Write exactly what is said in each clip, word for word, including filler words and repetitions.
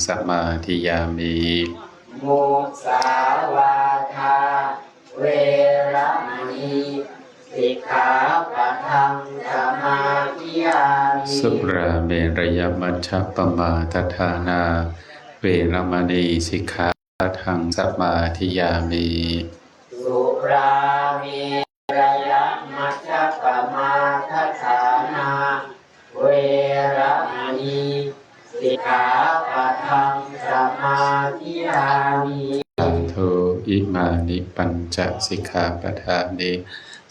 สมาธิยามิ มุสาวาทา เวระมณี สิกขาปะทังสมาธิยามิ สุราเมรยมัชฌปมาทฐานา เวระมณี สิกขาปะทังสมาธิยามิ สุราเมรยมัชฌปมาทฐานา เวระมณี สิกขาปะทังสมาธิยามิ สาธุ อิมานิปัญจสิกขาปะทานิ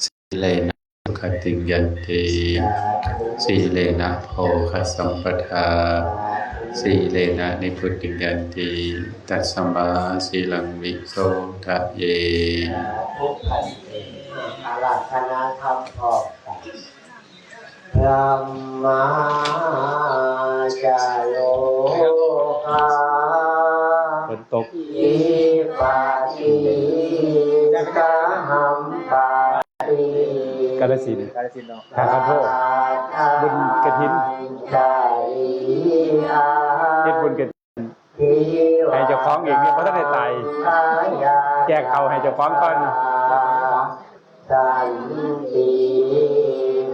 สีเลนะสุขติงยันติ สีเลนะโภคสัมปทา สีเลนะนิพพุติงยันติ ตัสมาสีลังวิโสทะเย อาราธนาธรรมพร้อมกัน ธัมมาจาโรคา ฝนตก อิปาติกหัมปาติ กาฬสินธุ์ กาฬสินธุ์เนาะ ทางคำโพด บุญกฐิน จาริอา เฮ็ดบุญกฐิน ให้เจ้าของเองเนี่ย บ่ทันได้ตาย แจกข้าวให้เจ้าของก่อน สันติ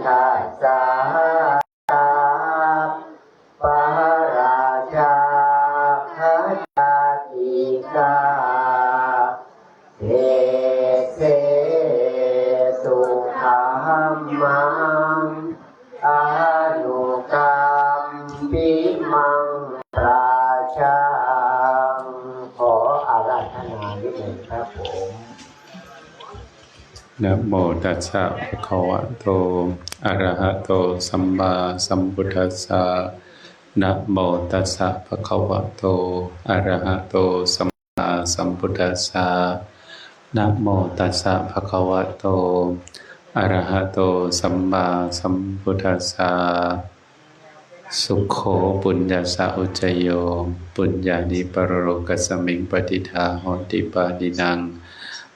ทัสสะ ปะราชาขจาติกา เทเสสุธัมมัง อนุกัมปิมัง ปราชัง ขออาราธนานิดหนึ่งครับผม นะโมตัสสะภะคะวะโต อะระหะโต สัมมาสัมพุทธัสสะ นะโมตัสสะภะคะวะโต อะระหะโต สัมมาสัมพุทธัสสะ นะโมตัสสะภะคะวะโต อะระหะโต สัมมาสัมพุทธัสสะ สุโข ปุญญาสะอุจจโย ปุญญานิปรโลกัสมิงปฏิทาโหติปานินัง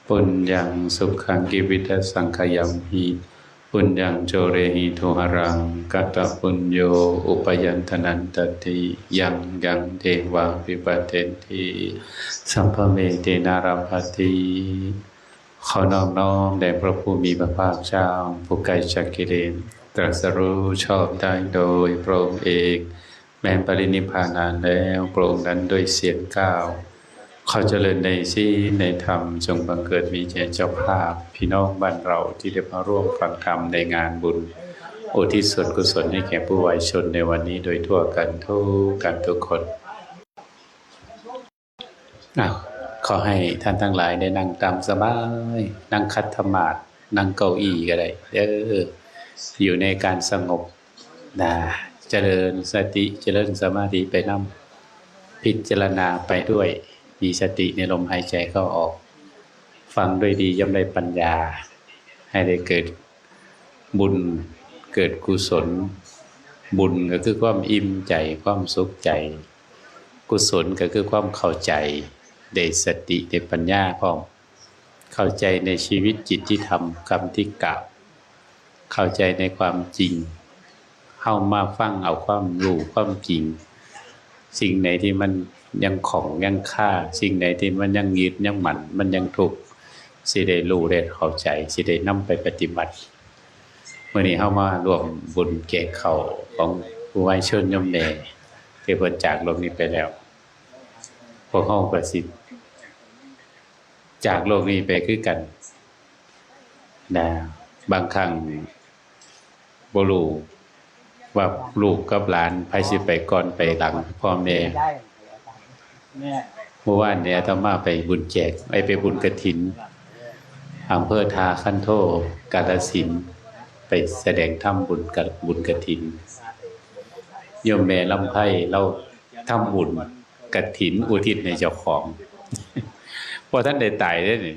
ปุญญังสุขังกิวิทสังขยังหิ ปุญญังโจเรหิทุหรัง กะตะปุญโย อุปยันทนันตติ ยังยังเทวาภิปาเทนติ สัพพะเมเตนะรัพพติ ขอนอบน้อมแด่พระผู้มีพระภาคเจ้า ผู้ไกลจากกิเลส ตรัสรู้ชอบได้โดยพระองค์เอง แม้ปรินิพพานนานแล้ว พระองค์นั้นด้วยเสียงกล่าว ขอเจริญในศีลในธรรม จงบังเกิดมีแก่เจ้าภาพ พี่น้องบ้านเราที่ได้มาร่วมฟังธรรมในงานบุญ อุทิศส่วนกุศลให้แก่ผู้วายชนในวันนี้โดยทั่วกันทุกกันทุกคน อ้าว ขอให้ท่านทั้งหลายได้นั่งตามสบาย นั่งขัดสมาธิ นั่งเก้าอี้ก็ได้ เออ อยู่ในการสงบ นะ เจริญสติ เจริญสมาธิไปนำ พิจารณาไปด้วย มีสติในลมหายใจเข้าออก ฟังด้วยดีย่อมได้ปัญญา ให้ได้เกิดบุญ เกิดกุศล บุญก็คือความอิ่มใจ ความสุขใจ กุศลก็คือความเข้าใจ ได้สติ ได้ปัญญาพร้อม เข้าใจในชีวิตจิตที่ทำ คำที่กล่าว เข้าใจในความจริง เฮามาฟังเอาความรู้ความจริง สิ่งไหนที่มันยังข้องยังคา สิ่งไหนที่มันยังยึดยังมั่น มันยังทุกข์ สิได้รู้ได้เข้าใจ สิได้นำไปปฏิบัติ มื้อนี้เฮามาร่วมบุญแจกข้าวของผู้วายชนโยมแม่ ที่เพิ่นจากโลกนี้ไปแล้ว พวกเฮาก็สิจากโลกนี้ไปคือกัน นะ บางครั้งบ่รู้ว่าลูกกับหลานไผสิไปก่อนไปหลังพ่อแม่ เมื่อวานนี้อาตมาไปบุญแจก ไอ้ไปบุญกฐิน อำเภอท่าคันโท กาฬสินธุ์ ไปแสดงธรรมบุญกะ บุญกฐิน โยมแม่ลำไพ ลาวทำบุญกฐินอุทิศให้เจ้าของ บ่ทันได้ตายเด้นี่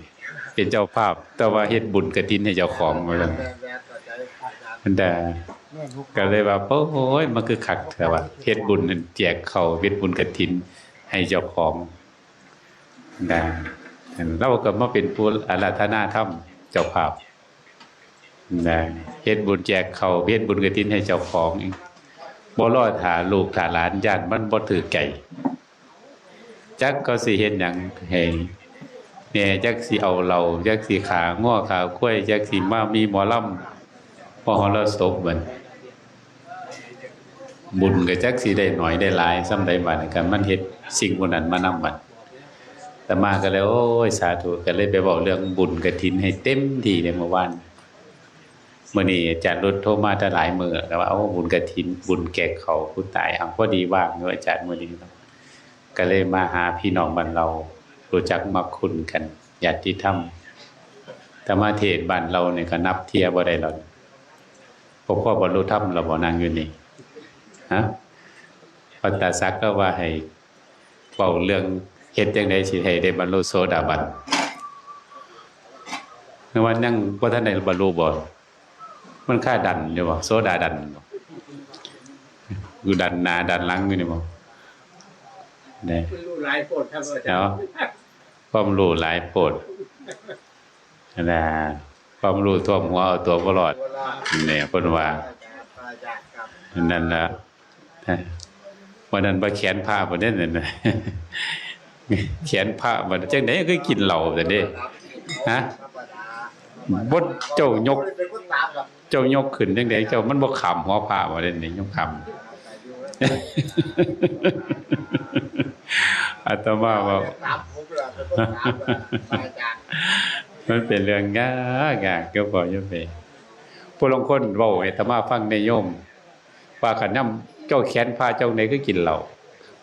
เป็นเจ้าภาพ แต่ว่าเฮ็ดบุญกฐินให้เจ้าของว่าซั่น บรรดา ก็เลยว่า โอ้ย มันคือคักแท้ว่า เฮ็ดบุญแจกข้าว เฮ็ดบุญกฐินให้เจ้าของ นะ ลาวก็มาเป็นผู้อาราธนาธรรมเจ้าภาพ นะ เฮ็ดบุญแจกข้าว เฮ็ดบุญกฐินให้เจ้าของ บ่รอถ่าลูกถ่าหลาน ย้านมันบ่ถืกใจ จักเขาสิเฮ็ดหยังให้แหน่ จักสิเอาเหล้า จักสิฆ่างัวฆ่าควาย จักสิมามีหมอลำมหรสพบัด บุญก็จักสิได้น้อยได้หลายส่ำใดบัดนี้ คันมันเฮ็ดสิ่งพวกนั้นมานำบัด อาตมาก็เลย โอ้ย สาธุ ก็เลยไปเว้าเรื่องบุญกฐินให้เต็มที่เลยเมื่อวาน มื้อนี้อาจารย์รุดโทรมาแต่หลายมื้อ ก็ว่า โอ้ บุญกฐิน บุญแจกข้าวผู้ตาย อ้าว พอดีว่างอยู่อาจารย์มื้อนี้ ก็เลยมาหาพี่น้องบ้านเรา รู้จักมักคุ้นกัน ญาติธรรม แต่มาเทศน์บ้านเรานี่ก็นับเทื่อบ่ได้แล้ว พวกพ่อบรรลุธรรมแล้วบ่นั่งอยู่นี่ ฮะ พระตาสักก็ว่าให้เว้าเรื่องเฮ็ดจั่งใดสิให้ได้บรรลุโสดาบัน นึกว่ายังบ่ทันได้บรรลุบ่ มันคาดันอยู่บ่ โสดาดันบ่ อยู่ดันหน้าดันหลังอยู่นี่บ่ เนี่ย มันรู้หลายโพดครับอาจารย์ เนาะ ความรู้หลายโพด นะ ความรู้ท่วมหัวเอาตัวบ่รอด เนี่ย เพิ่นว่า นั่นล่ะ วันนั้นว่าแขนพระบ่ได้นั่นน่ะ แขนพระบ่ได้ จั่งใดคือกินเหล้าซั่นเด้ ฮะ บ่ เจ้ายก เจ้ายกขึ้นจั่งใด เจ้า มันบ่ข้ามหัวพระบ่ได้นี่ ยกข้าม อาตมาว่า มันเป็นเรื่องยาก ยาก ก็พออยู่ไป ผู้ลางคนเว้าให้อาตมาฟังแน่โยม ว่าคันยามเจ้าแขนพระเจ้าใดคือกินเหล้า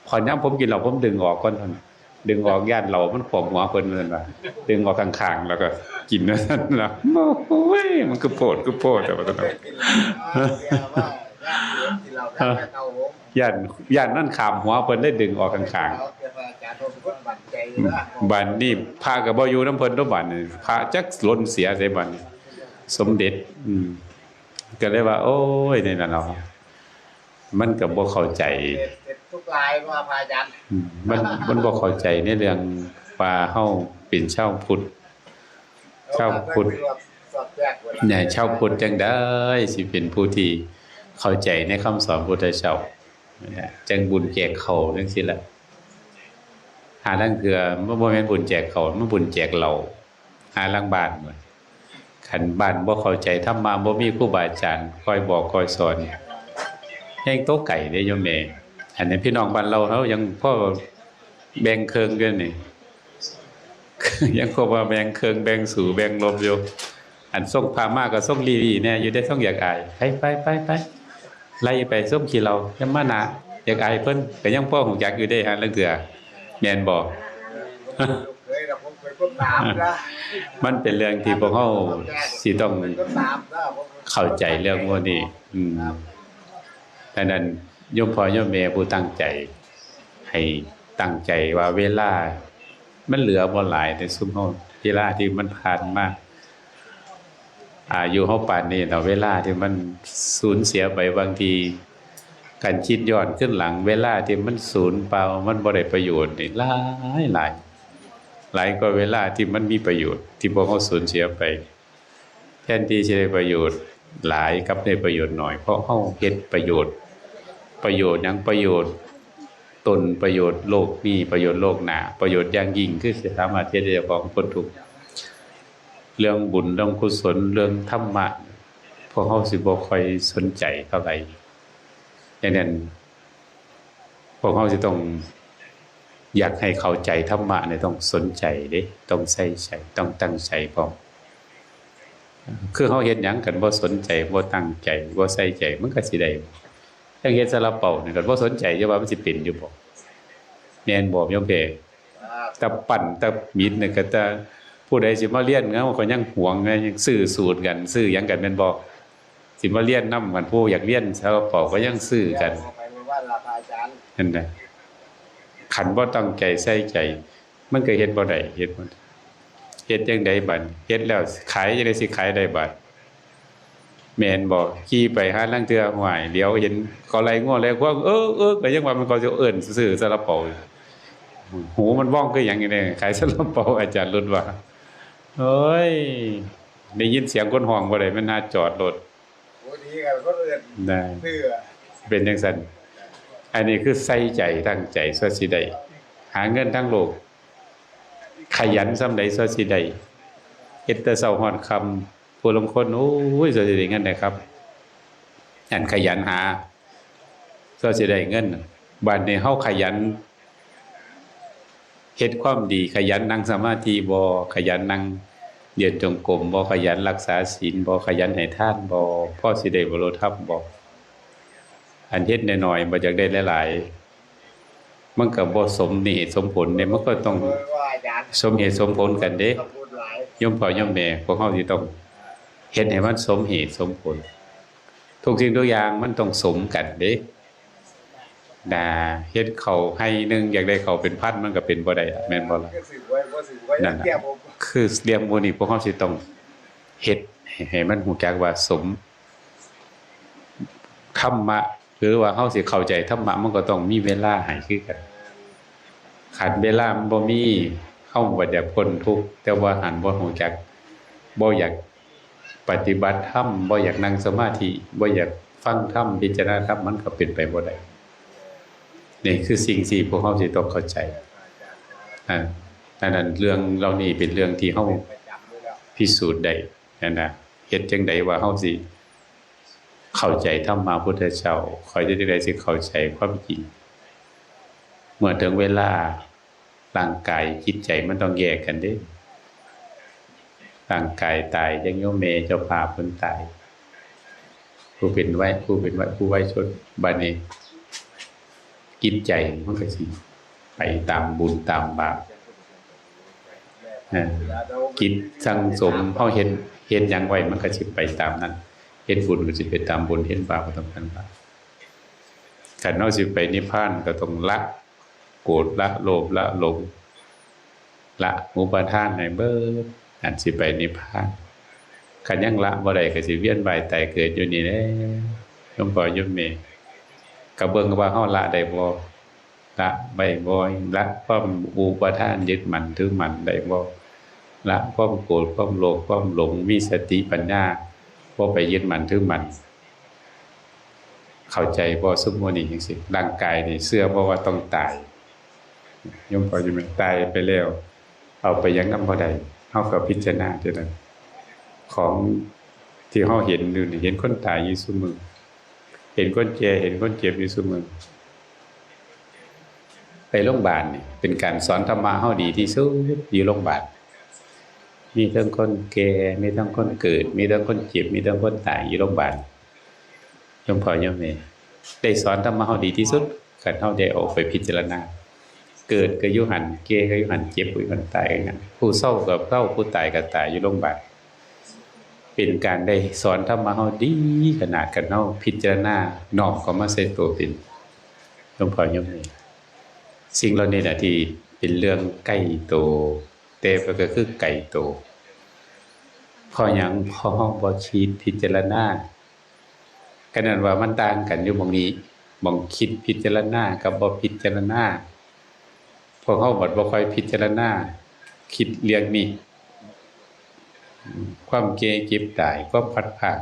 ข้อยยามผมกินเหล้าผมดึงออกก่อน ดึงออกย้านเหล้ามันขวมหัวเพิ่น ว่าซั่นว่า ดึงออกข้างๆ แล้วก็กิน ว่าซั่นล่ะ โอ้ย มันคือโพด คือโพด แต่ว่าซั่นดอก ย้าน ย้านมันข้ามหัวเพิ่น เลยดึงออกข้างๆ บัดนี้พระก็บ่อยู่นำเพิ่นดอก บัดนี้ พระจักหล่นเสียไสบัดนี้ สมเด็จ อืม ก็เลยว่า โอ้ย นี่ล่ะเนาะ มันก็บ่เข้าใจ ทุกรายว่าพระอาจารย์ อืม มัน มันบ่เข้าใจในเรื่องว่าเฮาเป็นชาวพุทธ ชาวพุทธ เนี่ย ชาวพุทธจั่งใดสิเป็นผู้ที่เข้าใจในคำสอนพุทธเจ้า จั่งบุญแจกข้าวจั่งซี้ล่ะ หาลางเทื่อมันบ่แม่นบุญแจกข้าว มันบุญแจกเหล้า หาลางบ้าน คันบ้านบ่เข้าใจธรรมะ บ่มีครูบาอาจารย์คอยบอกคอยสอน แฮ่งตกไกลเด้โยมแม่ อันนี้พี่น้องบ้านเรา เฮายังพอแบ่งเคิ่งอยู่นี่ ยังพอว่าแบ่งเคิ่ง แบ่งสู้ แบ่งหลบอยู่ อันส่งพามาก็ส่งลีๆ แน่อยู่เด้ ส่งอยากอาย ไป ไป ไป ไป ไล่ไป ส่งขี้เหล้า อย่ามาหน้า อยากอายเพิ่น ก็ยังพอฮู้จักอยู่เด้ หาลางเทื่อ แม่นบ่ เฮ้ย แต่ผมเป็นคนตามนะ มันเป็นเรื่องที่พวกเฮาสิต้องเข้าใจเรื่องพวกนี้ อืม ดังนั้นโยมพ่อโยมแม่ผู้ตั้งใจ ให้ตั้งใจว่าเวลามันเหลือบ่หลายในซุมเฮา เวลาที่มันผ่านมา อายุเฮาปานนี้เนาะ เวลาที่มันสูญเสียไป บางที การคิดย้อนขึ้นหลัง เวลาที่มันสูญเปล่า มันบ่ได้ประโยชน์นี่หลายหลาย หลายกว่าเวลาที่มันมีประโยชน์ ที่พวกเฮาสูญเสียไป แทนที่สิได้ประโยชน์หลาย กลับได้ประโยชน์น้อย เพราะเฮาเฮ็ดประโยชน์ ประโยชน์หยัง ประโยชน์ตน ประโยชน์โลกนี้ ประโยชน์โลกหน้า ประโยชน์อย่างยิ่งคือสิสามารถเฮ็ดให้เจ้าของพ้นทุกข์ เรื่องบุญ เรื่องกุศล เรื่องธรรมะ พวกเฮาสิบ่ค่อยสนใจเท่าใด ดังนั้น พวกเฮาสิต้อง อยากให้เข้าใจธรรมะนี่ต้องสนใจเด้ ต้องใส่ใจ ต้องตั้งใจพร้อม คือเฮาเฮ็ดหยังคันบ่สนใจ บ่ตั้งใจ บ่ใส่ใจ มันก็สิได้ จั่งเฮ็ดซาลาเปานี่คันบ่สนใจ จะว่ามันสิเป็นอยู่บ่ แม่นบ่โยมเพ่ แต่ปั้นแต่หมิดนี่ก็แต่ ผู้ใดสิมาเรียนเฮาก็ยังหวงไง ยังซื้อสูตรกัน ซื้อหยังกันแม่นบ่ สิมาเรียนนำกัน ผู้อยากเรียนซาลาเปาก็ยังซื้อกัน ไปเมื่อวานล่ะพระอาจารย์ นั่นน่ะ คันบ่ตั้งใจใส่ใจ มันก็เฮ็ดบ่ได้ เฮ็ดบ่ได้ เฮ็ดจั่งใดบัด เฮ็ดแล้วขายจั่งใดสิขายได้บัด แม่นบ่ ขี่ไปหาลางเทื่อ ห้วย เหลียวเห็นเขาไล่งัวไล่ควาย เอิก เอิก ก็ยังว่ามันเขาสิเอิ้นซื้อซาลาเปา หูมันว่องคือหยังอยู่เนี่ย ขายซาลาเปา อาจารย์รุดว่า โอ้ย ได้ยินเสียงคนฮ้องบ่ได้ มันหาจอดรถ โอ้ ดีกันคนอื่น นะ เพื่อ เป็นจั่งซั่น อันนี้คือใส่ใจตั้งใจ ส่วนสิได้ หาเงินทางโลก ขยันส่ำใดส่อสิได้ เฮ็ดแต่เช้าฮอดค่ำ ผู้ลางคน โอ้ย ส่อสิได้เงินได้คำ อันขยันหา ส่อสิได้เงิน บัดนี้เฮาขยัน เฮ็ดความดี ขยันนั่งสมาธิบ่ ขยันนั่งเดินจงกรมบ่ ขยันรักษาศีลบ่ ขยันให้ทานบ่ พอสิได้บรรลุธรรมบ่ อันเฮ็ดน้อยๆ บ่อยากได้หลายๆ มันก็บ่สมเหตุสมผลเด้ มันก็ต้องสมเหตุสมผลกันเด้ โยมพ่อโยมแม่ พวกเฮาสิต้องเฮ็ดให้มันสมเหตุสมผล ทุกสิ่งทุกอย่างมันต้องสมกันเด้ นะ เฮ็ดข้าวไฮ่หนึ่งอยากได้ข้าวเป็นพัน มันก็เป็นบ่ได้อะ แม่นบ่ล่ะ นั่นน่ะ คือเรื่องพวกนี้พวกเฮาสิต้องเฮ็ดให้มันรู้จักว่าสม ธรรมะ หรือว่าเฮาสิเข้าใจธรรมะ มันก็ต้องมีเวลาให้คือกัน คันเวลามันบ่มี เฮาก็อยากพ้นทุกข์ แต่ว่าหั้นบ่รู้จัก บ่อยากปฏิบัติธรรม บ่อยากนั่งสมาธิ บ่อยากฟังธรรม พิจารณาธรรม มันก็เป็นไปบ่ได้ นี่คือสิ่งที่พวกเฮาสิต้องเข้าใจ อ่า ดังนั้นเรื่องเหล่านี้เป็นเรื่องที่เฮาพิสูจน์ได้นั่นนะ เฮ็ดจั่งใดว่าเฮาสิเข้าใจธรรมะพุทธเจ้า ข้อยเฮ็ดจั่งใดสิเข้าใจความจริง เมื่อถึงเวลา ร่างกายจิตใจมันต้องแยกกันเด้ ร่างกายตาย จั่งโยมแม่เจ้าภาพเพิ่นตาย ผู้เป็นวัย ผู้เป็นวัย ผู้วัยชน บัดนี้ จิตใจมันก็สิไปตามบุญตามบาป เออ จิตสั่งสม เฮาเฮ็ด เฮ็ดหยังไว้ มันก็สิไปตามนั้น เฮ็ดบุญก็สิไปตามบุญ เฮ็ดบาปก็ต้องตามบาป คันเฮาสิไปนิพพานก็ต้องละโกรธ ละโลภ ละหลง ละอุปาทานให้เบิด อันสิไปนิพพาน คันยังละบ่ได้ก็สิเวียนว่ายตายเกิดอยู่นี่แหละ โยมพ่อโยมแม่ ก็เบิ่งว่าเฮาละได้บ่ ละได้บ่ ละความอุปาทานยึดมั่นถือมั่นได้บ่ ละความโกรธ ความโลภ ความหลง มีสติปัญญา บ่ไปยึดมั่นถือมั่น เข้าใจบ่ ซุมมื้อนี้จั่งซี้ ร่างกายนี่เชื่อบ่ว่าต้องตาย โยมพ่อโยมแม่ ตายไปแล้ว เอาไปหยังนำบ่ได้ เฮาก็พิจารณาเท่านั้น ของที่เฮาเห็นอยู่นี่ เห็นคนตายอยู่ซุมื้อ เห็นคนแก่ เห็นคนเจ็บอยู่ซุมื้อ ไปโรงบาลนี่เป็นการสอนธรรมะเฮาดีที่สุด อยู่โรงบาล มีทั้งคนแก่ มีทั้งคนเกิด มีทั้งคนเจ็บ มีทั้งคนตายอยู่โรงบาล โยมพ่อโยมแม่ ได้สอนธรรมะเฮาดีที่สุด คันเฮาได้ออกไปพิจารณา เกิดก็อยู่หั่น แก่ก็อยู่หั่น เจ็บก็อยู่หั่น ตายก็อยู่หั่น ผู้เซาก็เซา ผู้ตายก็ตายอยู่โรงบาล เป็นการได้สอนธรรมะเฮาดีขนาด คันเฮาพิจารณาน้อมเข้ามาใส่ตัวเป็น โยมพ่อโยมแม่ สิ่งเหล่านี้แหละที่เป็นเรื่องใกล้ตัว แต่มันก็คือไกลตัว เพราะหยัง เพราะเฮาบ่คิดพิจารณา ก็นั่นว่ามันต่างกันอยู่หม่องนี้ หม่องคิดพิจารณากับบ่พิจารณา พวกเฮาบัดบ่ค่อยพิจารณา คิดเรื่องนี้ ความแก่เจ็บตาย ความพลัดพราก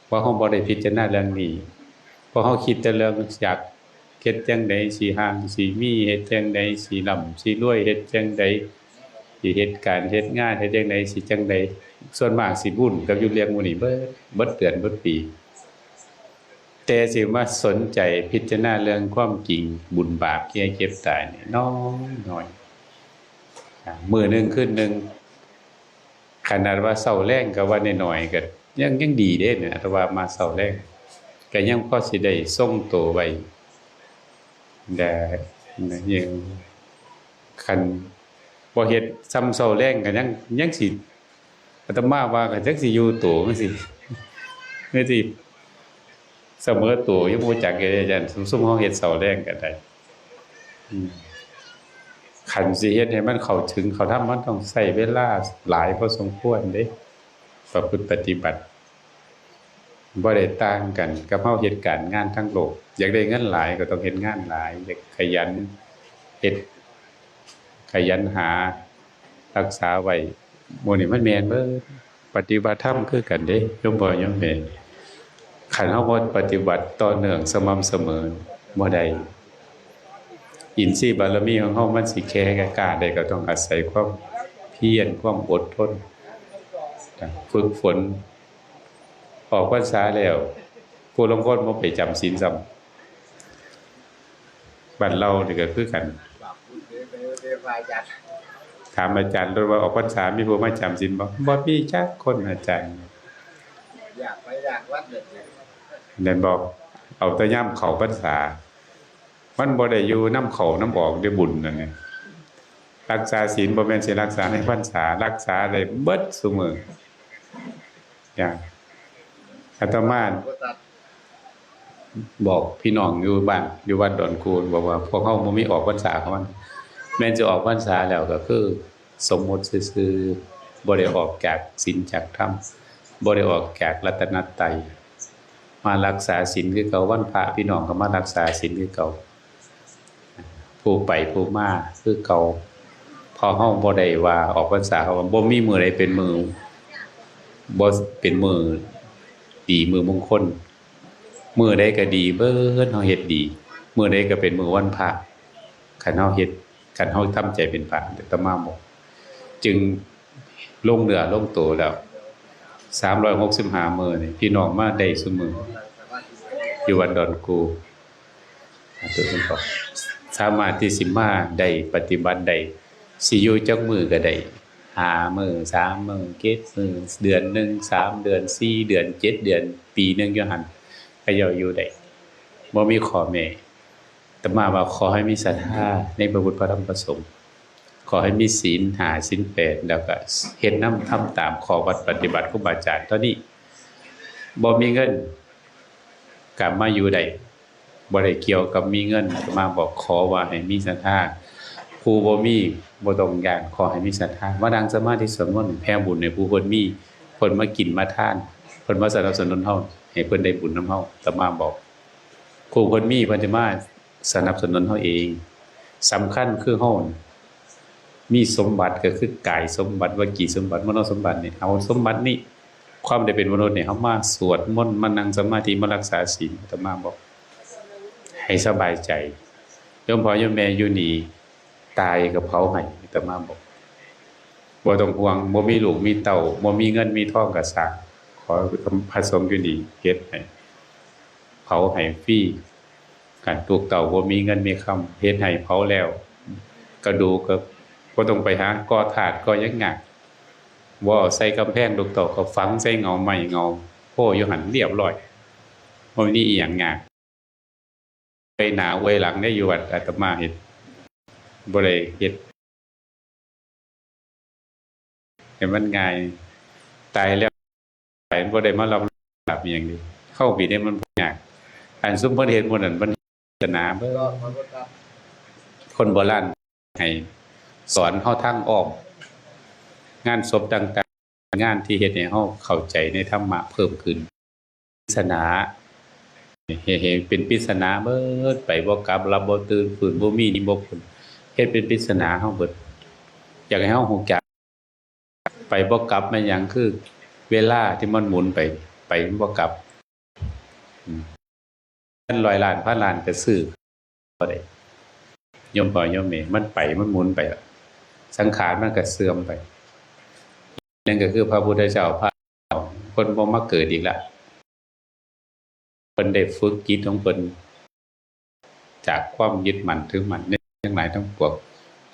เพราะเฮาบ่ได้พิจารณาเรื่องนี้ เพราะเฮาคิดแต่เรื่องอยากเฮ็ดจั่งใดสิห่างสิมี เฮ็ดจั่งใดสิร่ำสิรวย เฮ็ดจั่งใดสิเฮ็ดการเฮ็ดงาน เฮ็ดจั่งใดสิจั่งใด ส่วนมากสิวุ่นกับอยู่เรื่องหมู่นี้เบิด เบิดเดือนเบิดปี แต่สิมาสนใจพิจารณาเรื่องความจริง บุญบาปแก่เจ็บตายนี่น้อยน้อย อ่า มื้อหนึ่งคืนหนึ่ง ขนาดว่าเซาแลงก็ว่าน้อยๆ ก็ยัง ยังดีเด้เนี่ย อาตมาเซาแลง ก็ยังพอสิได้ทรงตัวไว้ แต่นะ ยัง คันบ่เฮ็ดส่ำเซาแลงก็ยัง ยังสิ อาตมาว่าก็จักสิอยู่ตัวจั่งซี้ คือสิเสมอตัว ยังบ่จักเลย อาจารย์ ซุม ซุมเฮาเฮ็ดเซาแลงก็ได้ อืม คันสิเฮ็ดให้มันเข้าถึงเข้าธรรม มันต้องใช้เวลาหลายพอสมควรเด้ ประพฤติปฏิบัติ บ่ได้ต่างกันกับเฮาเฮ็ดการงานทางโลก อยากได้เงินหลายก็ต้องเฮ็ดงานหลาย อยากขยันเฮ็ด ขยันหา รักษาไว้ หมู่นี้มันแม่นเบิด ปฏิบัติธรรมคือกันเด้ โยมพ่อโยมแม่ คันเฮาบ่ปฏิบัติต่อเนื่องสม่ำเสมอ บ่ได้ อินทรีย์บารมีของเฮามันสิแก่กล้าได้ ก็ต้องอาศัยความเพียร ความอดทน ฝึกฝน ออกพรรษาแล้ว ผู้ลางคนบ่ไปจำศีลซ้ำ บ้านเรานี่ก็คือกัน ถามอาจารย์โลดว่า ออกพรรษามีผู้มาจำศีลบ่ บ่มีจักคน อาจารย์ อยากไปอยากวัดเด็ด แม่นบ่ เอาแต่ยามเข้าพรรษา มันบ่ได้อยู่นำเข้านำออกเด้ บุญนั่นน่ะ รักษาศีลบ่แม่นสิรักษาในพรรษา รักษาได้เบิดซุมื้อ อย่างอาตมาบอกพี่น้องอยู่บ้าน อยู่วัดดอนคูน บอกว่าพวกเฮาบ่มีออกพรรษาของมัน แม่นสิออกพรรษาแล้วก็คือสมมุติซื่อๆ บ่ได้ออกจากศีลจากธรรม บ่ได้ออกจากรัตนตรัย มารักษาศีลคือเก่า วันพระพี่น้องก็มารักษาศีลคือเก่า ผู้ไปผู้มาคือเก่า เพราะเฮาบ่ได้ว่าออกพรรษา เฮาบ่มีมื้อใดเป็นมื้อ บ่เป็นมื้อดีมื้อมงคล มื้อใดก็ดีเบิด เฮาเฮ็ดดี มื้อใดก็เป็นมื้อวันพระ คันเฮาเฮ็ด คันเฮาทำใจเป็นพระ อาตมาบอก จึงลงเนื้อลงตัวแล้ว สามร้อยหกสิบห้ามื้อนี่ พี่น้องมาได้ซุมื้อ อยู่วัดดอนกู ตัวเพิ่นบอก สามารถที่สิมาได้ ปฏิบัติได้ สิอยู่จักมื้อก็ได้ ห้ามื้อ สามมื้อ เจ็ดมื้อ เดือนหนึ่ง สามเดือน สี่เดือน เจ็ดเดือน ปีหนึ่งอยู่หั่น เขาเจ้าอยู่ได้ บ่มีข้อแม้ อาตมาว่าขอให้มีศรัทธาในพระพุทธพระธรรมพระสงฆ์ ขอให้มีศีลห้าศีลแปด แล้วก็เฮ็ดนำทำตามข้อวัดปฏิบัติครูบาอาจารย์เท่านี้ บ่มีเงินก็มาอยู่ได้ บ่ได้เกี่ยวกับมีเงิน อาตมาบอกขอว่าให้มีศรัทธา ผู้บ่มีบ่ต้องย้าน ขอให้มีศรัทธา มานั่งสมาธิสวดมนต์แผ่บุญให้ผู้เพิ่นมี เพิ่นมากินมาทาน เพิ่นมาสนับสนุนเฮา ให้เพิ่นได้บุญนำเฮา อาตมาบอก ผู้เพิ่นมีเพิ่นจะมาสนับสนุนเฮาเอง สำคัญคือเฮามีสมบัติก็คือกายสมบัติ วจีสมบัติ มโนสมบัตินี่ เอาสมบัตินี่ ความได้เป็นมนุษย์นี่ เฮามาสวดมนต์ มานั่งสมาธิ มารักษาศีล อาตมาบอก ให้สบายใจ โยมพ่อโยมแม่อยู่นี่ ตายก็เผาให้ อาตมาบอก บ่ต้องห่วง บ่มีลูกมีเต้า บ่มีเงินมีทองก็ซ่าง ขอพระสงฆ์อยู่นี่เฮ็ดให้ เผาให้ฟรี คันลูกเต้าบ่มีเงินมีคำ เฮ็ดให้เผาแล้ว กระดูกก็บ่ต้องไปหาก่อธาตุก่อหยังยาก บ่เอาใส่กำแพง ลูกเต้าก็ฝังใส่เงาไม้เงาโพธิ์อยู่หั่นเรียบร้อย บ่มีอีหยังยาก อวยหน้าอวยหลังได้อยู่วัด อาตมาเฮ็ด บ่ได้เฮ็ดให้มันง่าย ตายแล้วไปบ่ได้มารับลาบอีหยังเด้ เฮาผิดเนี่ยมันบ่ยาก อันซุมเพิ่นเฮ็ดหมดนั่นมันศาสนาเบิด คนโบราณให้สอนเฮาทางอ้อม งานศพต่างๆ งานที่เฮ็ดให้เฮาเข้าใจในธรรมะเพิ่มขึ้น ปริศนา เฮ็ดให้เป็นปริศนาเบิด ไปบ่กลับ หลับบ่ตื่น ฟื้นบ่มี หนีบ่พ้น เฮ็ดเป็นปริศนาเฮาเบิด อยากให้เฮารู้จัก ไปบ่กลับแม่นหยัง คือเวลาที่มันหมุนไป ไปบ่กลับ อืม เงินร้อยล้าน พันล้านก็ซื้อบ่ได้ โยมพ่อโยมแม่ มันไป มันหมุนไปละ สังขารมันก็เสื่อมไป นั่นก็คือพระพุทธเจ้า พระเพิ่นบ่มาเกิดอีกละ เพิ่นได้ฝึกจิตของเพิ่น จากความยึดมั่นถือมั่นในทั้งหลายทั้งปวง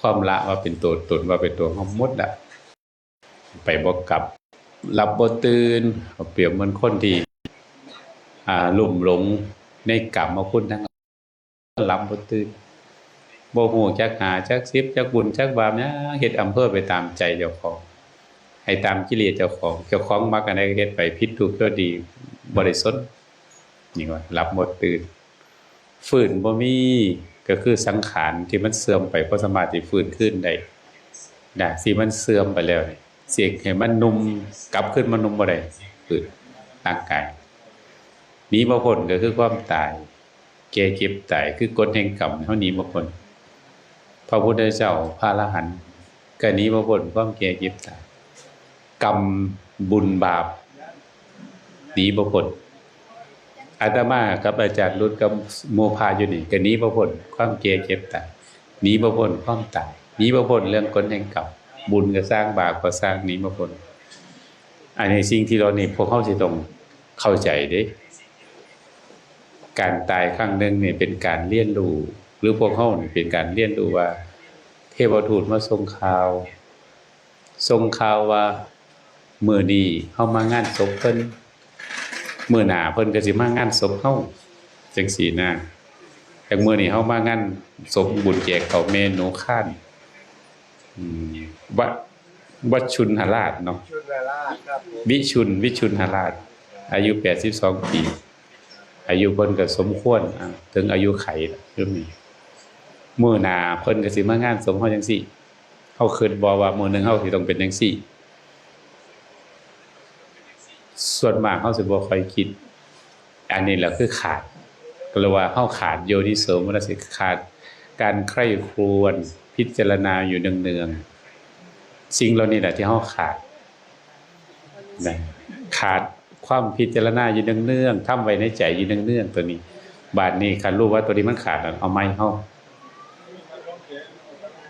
ความละว่าเป็นตัวตน ว่าเป็นตัวเฮาหมดละ ไปบ่กลับ หลับบ่ตื่น เปรียบเหมือนคนที่ อ่า ลุ่มหลงในกามคุณทั้งหลาย หลับบ่ตื่น บ่ฮู้จักห้าจักสิบ จักบุญจักบาปหยัง เฮ็ดอำเภอไปตามใจเจ้าของ ให้ตามกิเลสเจ้าของ เจ้าของมักอันใดก็เฮ็ดไป ผิดถูกชั่วดี บ่ได้สน นี่ว่าหลับบ่ตื่น ฟื้นบ่มี ก็คือสังขารที่มันเสื่อมไป บ่สามารถที่ฟื้นคืนได้ นะ ที่มันเสื่อมไปแล้วนี่ สิให้มันหนุ่ม กลับคืนมาหนุ่มบ่ได้ คือร่างกาย หนีบ่พ้นก็คือความตาย แก่เจ็บตาย คือกฎแห่งกรรม เฮาหนีบ่พ้น พระพุทธเจ้า พระอรหันต์ ก็หนีบ่พ้นความแก่เจ็บตาย กรรมบุญบาป หนีบ่พ้น อาตมากับอาจารย์รุตกับหมู่พระอยู่นี่ ก็หนีบ่พ้นความแก่เจ็บตาย หนีบ่พ้นความตาย หนีบ่พ้นเรื่องกฎแห่งกรรม บุญก็ซ่าง บาปก็ซ่าง หนีบ่พ้น อันนี้สิ่งที่เรานี่พวกเขาสิต้องเข้าใจเด้ การตายครั้งหนึ่งนี่เป็นการเรียนรู้ หรือพวกเขานี่เป็นการเรียนรู้ว่า เทวทูตมาส่งข่าว ส่งข่าวว่า มื้อนี้เฮามางานศพเพิ่น มื้อหน้าเพิ่นก็สิมางานศพเฮา จังซี้นะ แต่มื้อนี้เฮามางานศพบุญแจกข้าวแม่หนูคาน อืม วะ วัชชุนหราชเนาะ ชุนหราชครับผม วิชุน วิชุนหราช อายุแปดสิบสองปี อายุเพิ่นก็สมควร อ่า ถึงอายุไขแล้ว คือมี มื้อหน้าเพิ่นก็สิมางานศพเฮาจังซี้ เฮาคิดบ่ว่ามื้อหนึ่งเฮาสิต้องเป็นจังซี้ ส่วนมากเฮาสิบ่ค่อยคิด อันนี้แหละคือขาด ก็เรียกว่าเฮาขาดโยนิโสมนสิ ขาดการใคร่ครวญพิจารณาอยู่เนืองๆ สิ่งเหล่านี้แหละที่เฮาขาด นะ ขาดความพิจารณาอยู่เนืองๆ ทำไว้ในใจอยู่เนืองๆ ตัวนี้ บาดนี้คันรู้ว่าตัวนี้มันขาดแล้ว เอาใหม่เฮา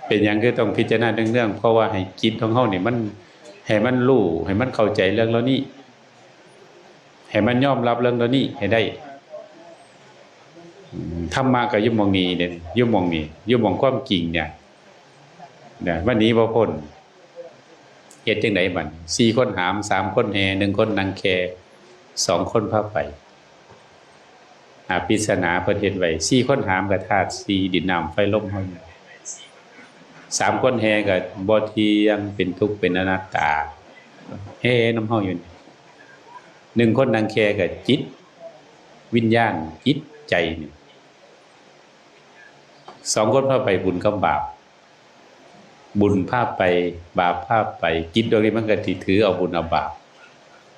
เป็นหยังคือต้องพิจารณาเนืองๆ เพราะว่าให้จิตของเฮานี่มัน ให้มันรู้ ให้มันเข้าใจเรื่องเหล่านี้ ให้มันยอมรับเรื่องเหล่านี้ให้ได้ อืม ธรรมะก็อยู่หม่องนี้เด้ อยู่หม่องนี้ อยู่หม่องความจริงเนี่ย นะ มันหนีบ่พ้น เฮ็ดจั่งใดบัดนี้ สี่คนหาม สามคนแห่ หนึ่งคนนั่งแค สองคนพาไป อ่า ปริศนาเพิ่นเฮ็ดไว้ สี่คนหามก็ธาตุสี่ ดิน น้ำ ไฟ ลม เฮานี่ สามคนแห่ก็บ่เที่ยง เป็นทุกข์ เป็นอนัตตา แห่นำเฮาอยู่นี่ หนึ่งคนนั่งแคก็จิต วิญญาณ จิตใจนี่ สองคนพาไปบุญกับบาป บุญพาไป บาปพาไป จิตดวงนี้มันก็สิถือเอาบุญเอาบาป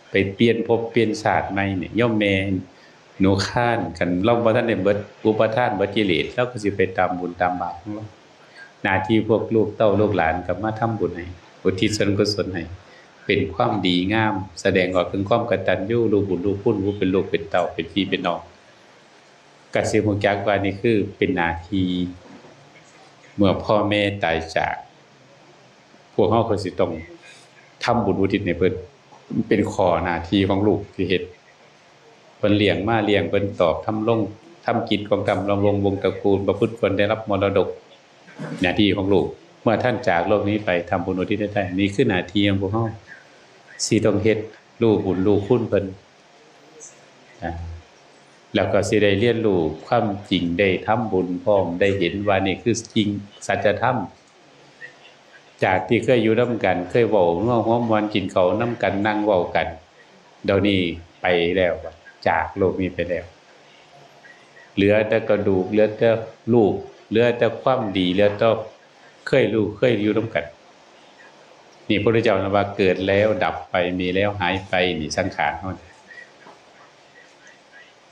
ไปเปลี่ยนภพเปลี่ยนชาติใหม่เนี่ย โยมแม่หนูคาน คันลาวบ่ทันได้เบิดอุปาทาน เบิดกิเลส ลาวก็สิไปตามบุญตามบาปของลาว หน้าที่พวกลูกเต้าลูกหลานก็มาทำบุญให้ อุทิศส่วนกุศลให้ เป็นความดีงาม แสดงออกถึงความกตัญญูรู้บุญรู้คุณ ผู้เป็นลูกเป็นเต้า เป็นพี่เป็นน้อง ก็สิรู้จักว่านี่คือเป็นหน้าที่ เมื่อพ่อแม่ตายจาก พวกเฮาก็สิต้องทำบุญอุทิศให้เพิ่น เป็นข้อหน้าที่ของลูกที่เฮ็ด เพิ่นเลี้ยงมาเลี้ยง เพิ่นตอบ ทำรง ทำกิจของทำรงวงศ์ตระกูล ประพฤติควรได้รับมรดก หน้าที่ของลูก เมื่อท่านจากโลกนี้ไป ทำบุญอุทิศให้ท่าน นี่คือหน้าที่ของพวกเฮา สิต้องเฮ็ด รู้บุญรู้คุณเพิ่น อ่า แล้วก็สิได้เรียนรู้ความจริง ได้ทำบุญพร้อม ได้เห็นว่านี่คือจริง สัจธรรม จากที่เคยอยู่นำกัน เคยเว้านัวหัวม่วน กินข้าวนำกัน นั่งเว้ากัน เดี๋ยวนี้ไปแล้ว จากโลกนี้ไปแล้ว เหลือแต่กระดูก เหลือแต่รูป เหลือแต่ความดี เหลือแต่เคยรู้ เคยอยู่นำกัน นี่พระพุทธเจ้าว่า เกิดแล้วดับไป มีแล้วหายไป นี่สังขารเฮา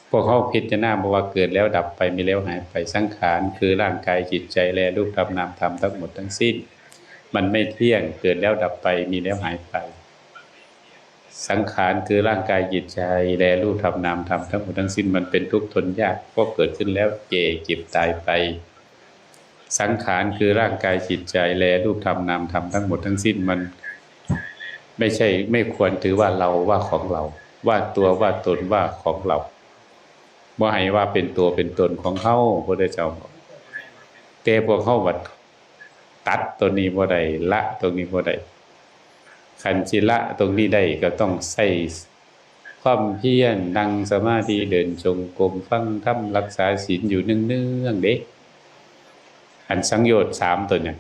พวกเฮาพิจารณาบ่ว่าเกิดแล้วดับไป มีแล้วหายไป สังขารคือร่างกายจิตใจและรูปธรรมนามธรรมทั้งหมดทั้งสิ้น มันไม่เที่ยง เกิดแล้วดับไป มีแล้วหายไป สังขารคือร่างกายจิตใจและรูปธรรมนามธรรมทั้งหมดทั้งสิ้น มันเป็นทุกข์ทนยาก เพราะเกิดขึ้นแล้วแก่เจ็บตายไป สังขารคือร่างกายจิตใจและรูปธรรมนามธรรมทั้งหมดทั้งสิ้น มันไม่ใช่ ไม่ควรถือว่าเรา ว่าของเรา ว่าตัว ว่าตน ว่าของเรา บ่ให้ว่าเป็นตัวเป็นตนของเฮา พระพุทธเจ้าบอก แต่พวกเฮาบัดตัดตัวนี้บ่ได้ ละตัวนี้บ่ได้ คันสิละตรงนี้ได้ก็ต้องใช้ความเพียร นั่งสมาธิ เดินจงกรม ฟังธรรม รักษาศีลอยู่เนืองๆ เด้ อันสังโยชน์สามตัวเนี่ย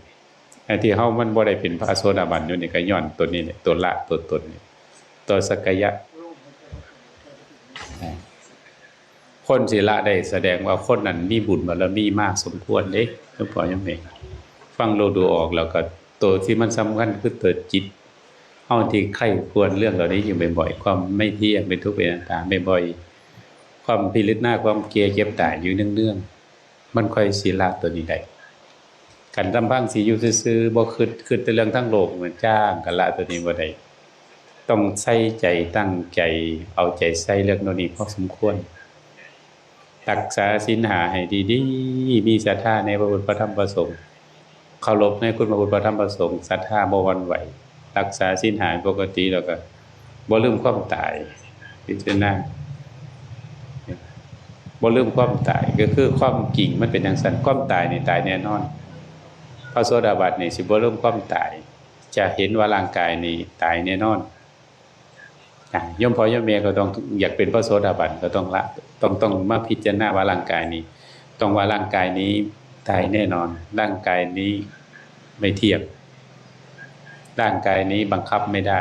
อันที่เฮามันบ่ได้เป็นพระโสดาบันอยู่นี่ก็ย้อนตัวนี้แหละ ตัวละตัวตนนี่ ตัวสักกายะ คนสิละได้แสดงว่าคนนั้นมีบุญบารมีมากสมควรเด้ หลวงพ่อยังไง ฟังเราดูออกแล้วก็ตัวที่มันสำคัญคือตัวจิต เฮาที่ใคร่ครวญเรื่องเหล่านี้อยู่บ่อยๆ ความไม่เที่ยง เป็นทุกข์ เป็นอนัตตาบ่อยๆ ความพิริตหน้า ความแก่เจ็บตายอยู่เนืองๆ มันค่อยสิละตัวนี้ได้ คันลำพังสิอยู่ซื่อๆ บ่คิด คิดแต่เรื่องทางโลก มันจ้างก็ละตัวนี้บ่ได้ ต้องใส่ใจตั้งใจ เอาใจใส่เรื่องเหล่านี้พอสมควร รักษาศีลห้าให้ดีๆ มีศรัทธาในพระพุทธพระธรรมพระสงฆ์ เคารพในคุณพระพุทธพระธรรมพระสงฆ์ ศรัทธาบ่หวั่นไหว รักษาศีลห้าปกติ แล้วก็บ่ลืมความตาย พิจารณาบ่ลืมความตาย ก็คือความจริงมันเป็นจั่งซั้น ความตายนี่ตายแน่นอน พระโสดาบันนี่สิบ่ลืมความตาย จะเห็นว่าร่างกายนี่ตายแน่นอน อ่ะ โยมพ่อโยมแม่ก็ต้อง อยากเป็นพระโสดาบันก็ต้องละ ต้อง ต้องมาพิจารณาว่าร่างกายนี้ ต้องว่าร่างกายนี้ตายแน่นอน ร่างกายนี้ไม่เที่ยง ร่างกายนี้บังคับไม่ได้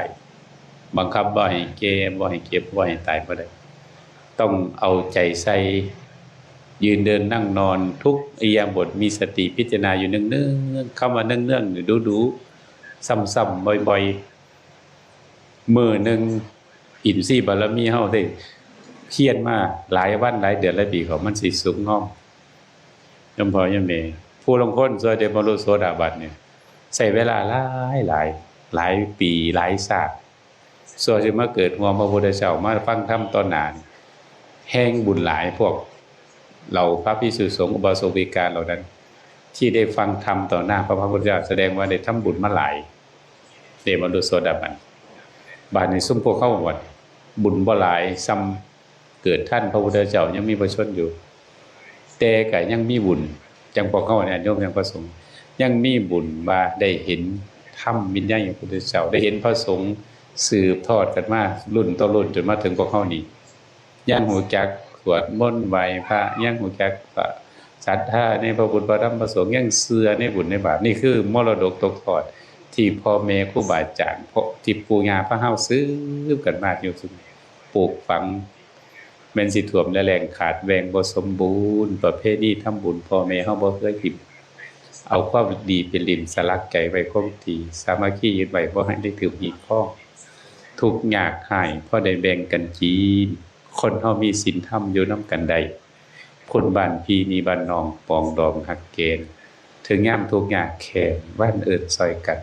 บังคับบ่ให้แก่ บ่ให้เจ็บ บ่ให้ตายบ่ได้ ต้องเอาใจใส่ ยืนเดินนั่งนอนทุกอิริยาบถมีสติพิจารณาอยู่เนืองๆ คำว่าเนืองๆ นี่ดูๆ ซ้ำๆ บ่อยๆ มื้อหนึ่ง อินทรีย์บารมีเฮาได้เพียรมาหลายวันหลายเดือนหลายปี เขามันสิสุกงอม โยมพ่อโยมแม่ ผู้ลางคนส่วนได้บรรลุโสดาบันเนี่ย ใช้เวลาหลายหลาย หลายปีหลายชาติ ส่วนสิมาเกิดร่วมพระพุทธเจ้า มาฟังธรรมต่อหน้านี่ แห่งบุญหลาย พวกเราพระภิกษุสงฆ์อุบาสกอุบาสิกาเหล่านั้น ที่ได้ฟังธรรมต่อหน้าพระพุทธเจ้า แสดงว่าได้ทำบุญมาหลาย ได้บรรลุโสดาบัน บาดนี้ซุมพวกเฮาว่าบุญบ่หลายส่ำเกิดทันพระพุทธเจ้ายังมีพระชนม์อยู่ แต่ก็ยังมีบุญ จั่งพวกเฮาเนี่ย โยมยังพระสงฆ์ ยังมีบุญว่าได้เห็นธรรมวินัยของพระพุทธเจ้า ได้เห็นพระสงฆ์สืบทอดกันมารุ่นต่อรุ่นจนมาถึงพวกเฮานี่ ยังฮู้จักสวดมนต์ไหว้พระ ยังฮู้จักศรัทธาในพระพุทธพระธรรมพระสงฆ์ ยังเชื่อในบุญในบาป นี่คือมรดกตกทอดที่พ่อแม่ครูบาอาจารย์ เพราะที่ปู่ย่าพาเฮาสืบกันมาอยู่ ปลูกฝัง แม่นสิท่วมและแล้ง ขาดแคลนบ่สมบูรณ์ ประเพณีทำบุญพ่อแม่เฮาบ่เคยถิ่ม เอาความดีเป็นหลิ้มสลักใจไว้คงที่ สามัคคียึดไว้บ่ให้ได้ถืมหีบคอง ทุกข์ยากไร้พอได้แบ่งกันกิน คนเฮามีศีลธรรมอยู่นำกันได้ คนบ้านพี่นี่บ้านน้องปองดองฮักแกน ถึงยามทุกข์ยากแค้นหวั่นเอิ้นซ่อยกัน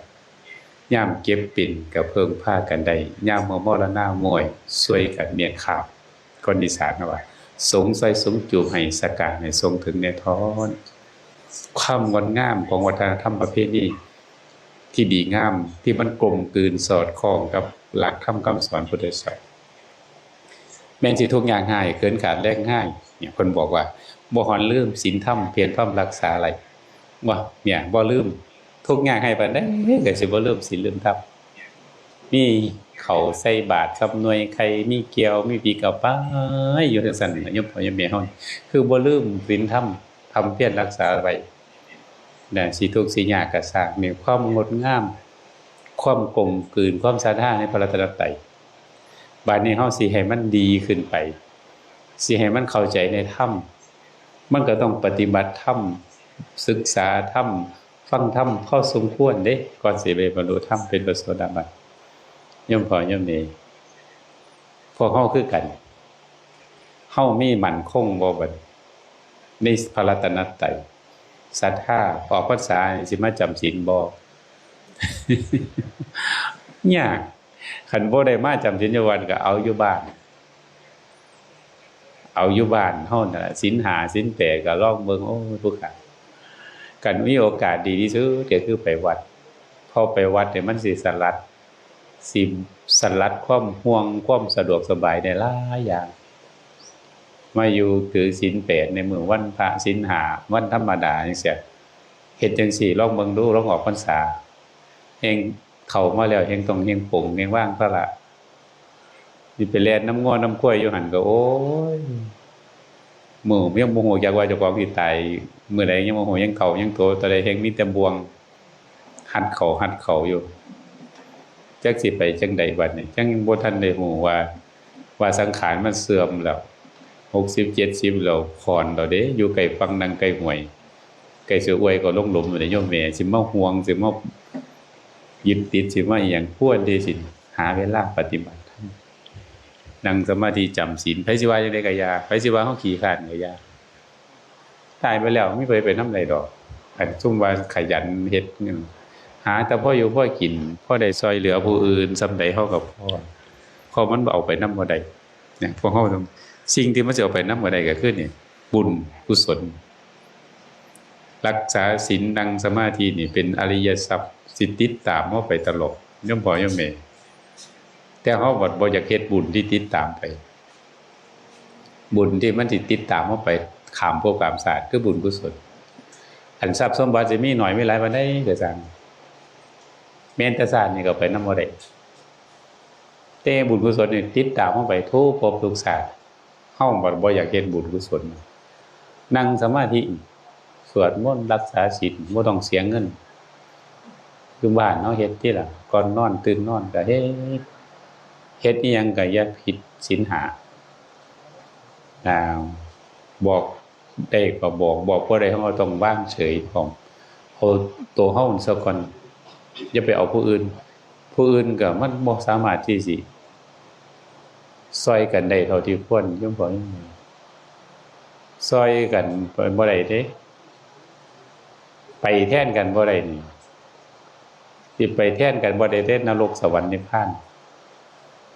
ยามเจ็บเป็นก็เพิ่งพากันได้ ยามเฮามรณาม้วยซ่วยกันเมียขาบ คนอีสานเฮาว่า สงซ่อยสงจูบให้สกาให้ส่งถึงแน่ทอน ความงดงามของวัฒนธรรมประเพณีที่ดีงาม ที่มันกลมกลืนสอดคล้องกับหลักธรรมคำสอนพุทธเจ้า แม่นสิทุกข์ยากไร้ เขินขาดแคลนไร้ เนี่ย เพิ่นบอกว่า บ่หวนลืมศีลธรรม เพียรพร่ำรักษาไว้ ว่า เนี่ย บ่ลืม ทุกข์ยากไร้ปานใดก็สิบ่ลืมศีลลืมธรรม มีข้าวใส่บาตรคำหน่วยไข่ มีแก้ว มีปีกเอาไปอยู่จั่งซั้นน่ะ โยมพ่อโยมแม่เฮา คือบ่ลืมศีลธรรม พร่ำเพียรรักษาไว้ นะ สิทุกข์สิยากก็ซ่าง มีความงดงาม ความกลมกลืน ความศรัทธาในพระรัตนตรัย บาดนี้เฮาสิให้มันดีขึ้นไป สิให้มันเข้าใจในธรรม มันก็ต้องปฏิบัติธรรม ศึกษาธรรม ฟังธรรมพอสมควรเด้ ก่อนสิไปบรรลุธรรมเป็นพระโสดาบัน โยมพ่อโยมแม่ พวกเฮาคือกัน เฮามีมั่นคงบ่บัด ในพระรัตนตรัย ศรัทธา ออกพรรษาสิมาจำศีลบ่ ยาก คันบ่ได้มาจำศีลอยู่วัดก็เอาอยู่บ้าน เอาอยู่บ้านเฮานั่นล่ะ ศีลห้า ศีลแปด ก็ลองเบิ่ง โอ้ย ผู้ขา คันมีโอกาสดีที่สุดก็คือไปวัด พอไปวัดเนี่ยมันสิสลัด สิสลัดความห่วง ความสะดวกสบายได้หลายอย่าง มาอยู่ถือศีลแปดในมื้อวันพระ ศีลห้าวันธรรมดาจั่งซี้ เฮ็ดจั่งซี้ ลองเบิ่งดู ลองออกพรรษา แฮ่งเข้ามาแล้ว แฮ่งต้อง แฮ่งปลง แฮ่งวางภาระ สิไปแล่นนำงัวนำควายอยู่หั่นก็ โอ้ย มื้อยังบ่ฮู้จักว่าเจ้าของสิตายมื้อใด ยังบ่ฮู้ ยังเฒ่ายังโตเท่าใด แฮ่งมีแต่บ่วง หัดเข้า หัดเข้าอยู่ จักสิไปจั่งใดบัดนี้ ยังบ่ทันได้ฮู้ว่า ว่าสังขารมันเสื่อมแล้ว หกสิบ เจ็ดสิบ แล้ว ค่อนแล้วเด้ อยู่ใกล้ฝั่ง นั่งใกล้ห้วย ใกล้สิอวยก็ลงหลุมอยู่เด้ โยมแม่ สิมาห่วง สิมายึดติด สิมาอิหยัง ควรที่สิหาเวลาปฏิบัติธรรม นั่งสมาธิจำศีล ไผสิว่าจั่งใดก็อย่า ไผสิว่าเฮาขี้คร้านก็อย่า ตายไปแล้วมีไผไปนำได้ดอก อันซุมว่าขยันเฮ็ดเงิน หาแต่พออยู่พอกิน พอได้ซ่อยเหลือผู้อื่นส่ำใดเฮาก็พอ เพราะมันเอาไปนำบ่ได้ เนี่ย พวกเฮาต้อง สิ่งที่มันสิเอาไปนำบ่ได้ก็คือนี่ บุญกุศล รักษาศีล นั่งสมาธินี่เป็นอริยทรัพย์ สิติดตามเฮาไปตลอด โยมพ่อโยมแม่ แต่เฮาบัดบ่อยากเฮ็ดบุญที่ติดตามไป บุญที่มันสิติดตามเฮาไปข้ามภพข้ามชาติ คือบุญกุศล อันทรัพย์สมบัติสิมีน้อยมีหลายปานใดก็ช่าง แม้แต่ชาตินี้ก็ไปนำบ่ได้ แต่บุญกุศลนี่ติดตามเฮาไปทุกภพทุกชาติ เฮาบัดบ่อยากเฮ็ดบุญกุศล นั่งสมาธิ สวดมนต์ รักษาศีล บ่ต้องเสียเงิน อยู่บ้านเฮาเฮ็ดติล่ะ ก่อนนอนตื่นนอนก็เฮ็ด เฮ็ดอิหยังก็อย่าผิดศีลห้า อ่า บอกได้ก็บอก บอกบ่ได้เฮาก็ต้องวางเฉยพร้อม เอาตัวเฮาซะก่อน อย่าไปเอาผู้อื่น ผู้อื่นก็มันบ่สามารถที่สิซ่อยกันได้เท่าที่ควร โยมพ่อโยมแม่ ซ่อยกันบ่ได้เด้ ไปแทนกันบ่ได้นี่ สิไปแทนกันบ่ได้เด้ นรกสวรรค์นิพพาน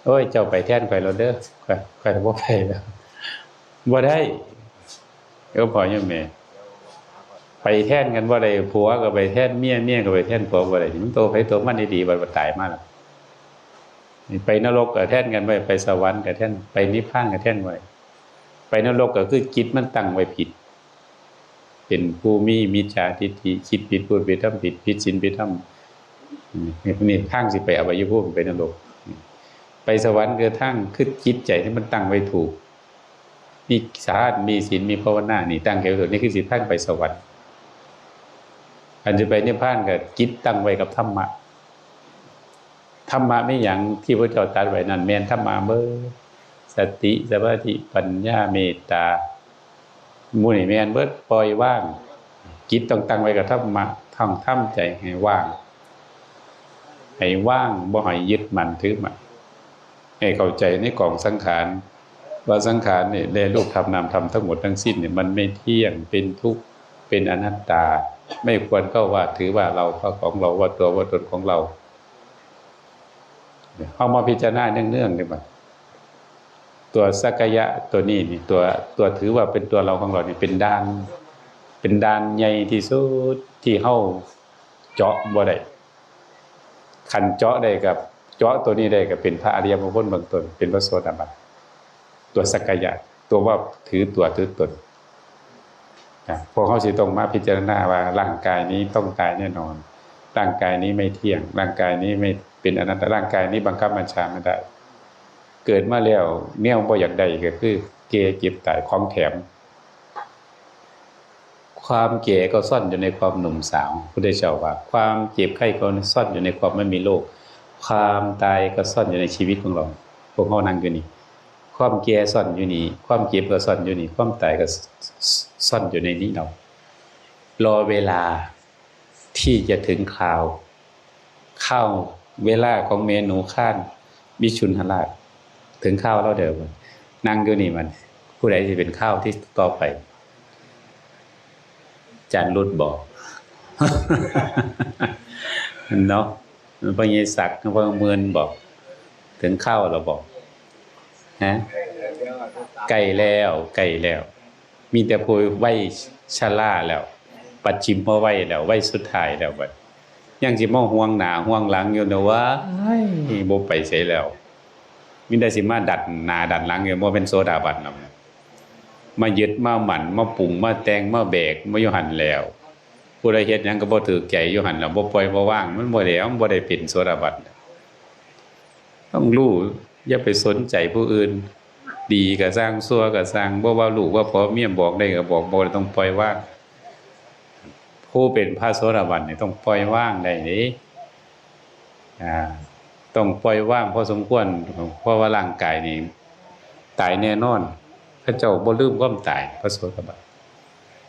โอ้ย เจ้าไปแทนข้อยแล้วเด้อ ข้อย ข้อยบ่ไปแล้ว บ่ได้ โยมพ่อโยมแม่ ไปแทนกันบ่ได้ ผัวก็ไปแทนเมีย เมียก็ไปแทนผัวบ่ได้ มันตัวไผตัวมันดีๆ บัด บัดตายมาแล้ว ไปนรกก็แทนกันบ่ได้ ไปสวรรค์ก็แทน ไปนิพพานก็แทนบ่ได้ ไปนรกก็คือจิตมันตั้งไว้ผิด เป็นผู้มีมิจฉาทิฏฐิ คิดผิด พูดผิด ทำผิด ผิดศีลผิดธรรม นี่ นี่ทางสิไปอบายภูมิ ไปนรก ไปสวรรค์คือทาง คือจิตใจที่มันตั้งไว้ถูก มีสมาธิ มีศีล มีภาวนา นี่ตั้งใจไว้ถูก นี่คือสิทางไปสวรรค์ อันสิไปนิพพานก็จิตตั้งไว้กับธรรมะ ธรรมะมีหยังที่พระเจ้าตรัสไว้นั่น แม่นธรรมะเบิด สติ สมาธิ ปัญญา เมตตา หมู่นี่แม่นเบิด ปล่อยวาง จิตต้องตั้งไว้กับธรรมะ ต้องทำใจให้ว่าง ให้ว่าง บ่ให้ยึดมั่นถือมั่น ให้เข้าใจในกองสังขาร ว่าสังขารนี่ และรูปธรรมนามธรรมทั้งหมดทั้งสิ้นเนี่ย มันไม่เที่ยง เป็นทุกข์ เป็นอนัตตา ไม่ควรเข้าว่าถือว่าเรา ว่าของเรา ว่าตัวว่าตนของเรา เอามาพิจารณาเนืองๆ ดีกว่า ตัวสักกายะตัวนี้นี่ ตัว ตัวถือว่าเป็นตัวเราของเรานี่ เป็นด่าน เป็นด่านใหญ่ที่สุดที่เฮาเจาะบ่ได้ คันเจาะได้กับ เจาะตัวนี้ได้ก็เป็นพระอริยบุคคลเบื้องต้น เป็นพระโสดาบัน ตัวสักกายะ ตัวว่าถือตัวถือตน นะ พวกเฮาสิต้องมาพิจารณาว่าร่างกายนี้ต้องตายแน่นอน ร่างกายนี้ไม่เที่ยง ร่างกายนี้ไม่เป็นอนัตตา ร่างกายนี้บังคับบัญชาไม่ได้ เกิดมาแล้วแนวบ่อยากได้ก็คือแก่เจ็บตาย ของแถม ความแก่ก็ซ่อนอยู่ในความหนุ่มสาว พุทธเจ้าว่า ความเจ็บไข้ก็ซ่อนอยู่ในความไม่มีโรค ความตายก็ซ่อนอยู่ในชีวิตของเรา พวกเฮานั่งอยู่นี่ ความแก่ซ่อนอยู่นี่ ความเจ็บก็ซ่อนอยู่นี่ ความตายก็ซ่อนอยู่ในนี้เรา รอเวลาที่จะถึงคราว คราวเวลาของแม่หนูคาน มิชุนหราช ถึงคราวเราเด้อ นั่งอยู่นี่มัน ผู้ใดสิเป็นคราวที่ต่อไป อาจารย์รุดบอก เนาะ พ่อใหญ่ศักดิ์ พ่อเมือนบอก ถึงคราวแล้วบอก ฮะ ใกล้แล้ว ใกล้แล้ว มีแต่ผู้วัยชราแล้ว ปัจฉิมวัยแล้ว วัยสุดท้ายแล้วบัด ยังสิมาห่วงหน้าห่วงหลังอยู่นะ ว้าย บ่ไปไสแล้ว มีแต่สิมาดันหน้าดันหลังอยู่ บ่เป็นโสดาบันหรอก มายึดมาหมั่น มาปรุงมาแต่ง มาแบก มาอยู่หั่นแล้ว ผู้ใดเฮ็ดหยังก็บ่ถูกใจอยู่หั่นแล้ว บ่ปล่อยบ่วาง มันบ่แล้ว มันบ่ได้เป็นโสดาบัน ต้องรู้ อย่าไปสนใจผู้อื่น ดีก็ซ่าง ชั่วก็ซ่าง บ่ว่าลูกว่าผัวเมียบอกได้ก็บอก บ่ต้องปล่อยวาง ผู้เป็นพระโสดาบันนี่ต้องปล่อยวางได้เด้ อ่า ต้องปล่อยวางพอสมควร เพราะว่าร่างกายนี่ตายแน่นอน พระเจ้าบ่ลืมความตาย พระโสดาบัน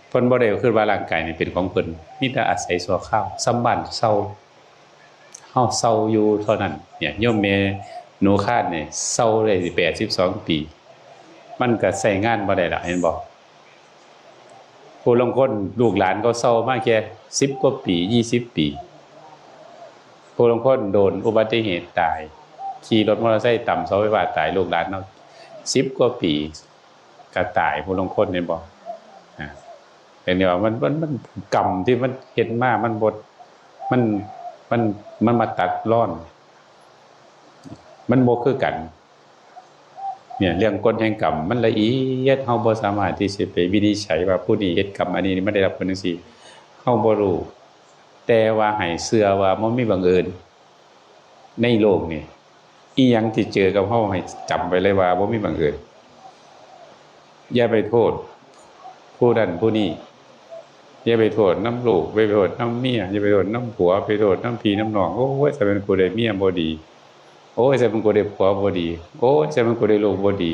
เพิ่นบ่ได้คิดว่าร่างกายนี่เป็นของเพิ่น มีแต่อาศัยชั่วคราว ส่ำบ้านเช่า เฮาเช่าอยู่เท่านั้น เนี่ย โยมแม่หนูคานนี่เช่าได้แปดสิบสองปี มันก็ใช้งานบ่ได้ละ เห็นบ่ ผู้ลางคนลูกหลานเขาเช่ามาแค่สิบกว่าปี ยี่สิบปี ผู้ลางคนโดนอุบัติเหตุตาย ขี่รถมอเตอร์ไซค์ต่ำเสาไฟฟ้าตาย ลูกหลานเนาะ สิบกว่าปีก็ตาย ผู้ลางคน เห็นบ่ อ่า แต่เนี่ยมันมันมันกรรมที่มันเฮ็ดมามันบ่มันมันมันมาตัดรอน มันบ่คือกัน เนี่ยเรื่องกฎแห่งกรรมมันละเอียด เฮาบ่สามารถที่สิไปวินิจฉัยว่าผู้นี้เฮ็ดกรรมอันนี้มันได้รับผลจั่งซี้ เฮาบ่รู้ แต่ว่าให้เชื่อว่าบ่มีบังเอิญ ในโลกนี่ อีหยังที่เจอกับเฮาให้จำไว้เลยว่าบ่มีบังเอิญ อย่าไปโทษผู้นั้นผู้นี้ อย่าไปโทษนำลูก อย่าไปโทษนำเมีย อย่าไปโทษนำผัว ไปโทษนำพี่นำน้อง โอ้ย แต่เป็นกูได้เมียบ่ดี โอ้ย แต่เป็นกูได้ผัวบ่ดี โอ้ย แต่เป็นกูได้ลูกบ่ดี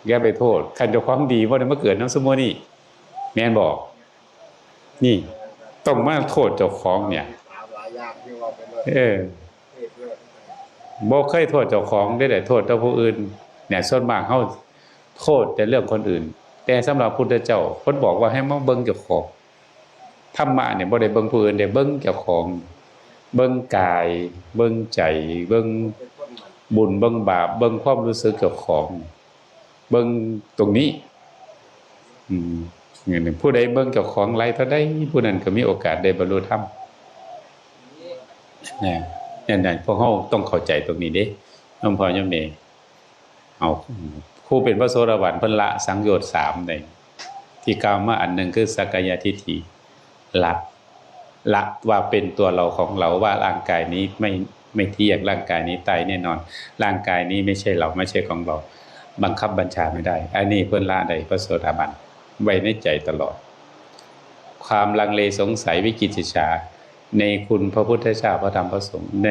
อย่าไปโทษ คันเจ้าของดีบ่ได้มาเกิดนำซุมื้อนี้ แม่นบ่ นี่ ต้องมาโทษเจ้าของเนี่ย ถามหลายอย่างที่ว่าเป็นเรื่อง เออ เหตุเรื่อง บ่เคยโทษเจ้าของเด้ แต่โทษแต่ผู้อื่น เนี่ย ส่วนมากเฮาโทษแต่เรื่องคนอื่น แต่สำหรับพุทธเจ้า เพิ่นบอกว่าให้มาเบิ่งเจ้าของ ธรรมะเนี่ยบ่ได้เบิ่งผู้อื่นเด้ เบิ่งเจ้าของ เบิ่งกาย เบิ่งใจ เบิ่ง เป็นต้นมัน บุญ เบิ่งบาป เบิ่งความรู้สึกเจ้าของ เบิ่งตรงนี้ อืม เนี่ย ผู้ใดเบิ่งเจ้าของหลายเท่าใด ผู้นั้นก็มีโอกาสได้บรรลุธรรม เนี่ย เนี่ย เนี่ย พวกเฮาต้องเข้าใจตรงนี้เด้ โยมพ่อโยมแม่ เอา ผู้เป็นพระโสดาบันเพิ่นละสังโยชน์สามได้ ที่กล่าวมาอันหนึ่งคือสักกายทิฏฐิ ละ ละว่าเป็นตัวเราของเรา ว่าร่างกายนี้ไม่ ไม่เที่ยง ร่างกายนี้ตายแน่นอน ร่างกายนี้ไม่ใช่เรา ไม่ใช่ของเรา บังคับบัญชาไม่ได้ อันนี้เพิ่นละได้พระโสดาบัน ไว้ในใจตลอด ความลังเลสงสัยวิจิกิจฉา ในคุณพระพุทธเจ้า พระธรรม พระสงฆ์ ใน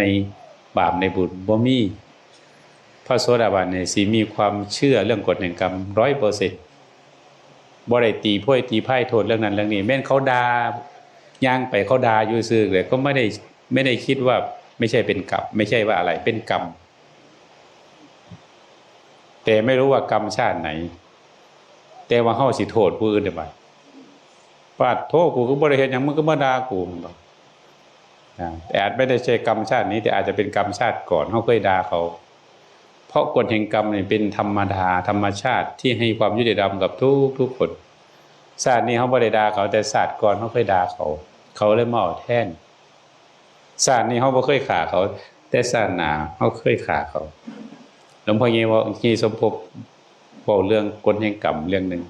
บาปในบุญบ่มี พระโสดาบันเนี่ยสิมีความเชื่อเรื่องกฎแห่งกรรมร้อยเปอร์เซ็นต์ บ่ได้ตีโพยตีพายโทษเรื่องนั้นเรื่องนี้ แม่นเขาด่า ย่างไปเขาด่าอยู่ซื่อเลย ก็ไม่ได้ ไม่ได้คิดว่าไม่ใช่เป็นกรรม ไม่ใช่ว่าอะไร เป็นกรรม แต่ไม่รู้ว่ากรรมชาติไหน แต่ว่าเฮาสิโทษผู้อื่นได้บ่ ปาดโทษ กูก็บ่ได้เฮ็ดหยัง มึงก็มาด่ากู อ่า แต่อาจไม่ได้ใช่กรรมชาตินี้ แต่อาจจะเป็นกรรมชาติก่อน เฮาเคยด่าเขา เพราะกฎแห่งกรรมนี่เป็นธรรมดา ธรรมชาติที่ให้ความยุติธรรมกับทุกๆคน ชาตินี้เฮาบ่ได้ด่าเขา แต่ชาติก่อนเฮาเคยด่าเขา เขาเลยมาเอาแทน ชาตินี้เฮาบ่เคยฆ่าเขา แต่ชาติหน้าเฮาเคยฆ่าเขา หลวงพ่อใหญ่ว่า ที่สมภพเว้าเรื่องกฎแห่งกรรมเรื่องหนึ่ง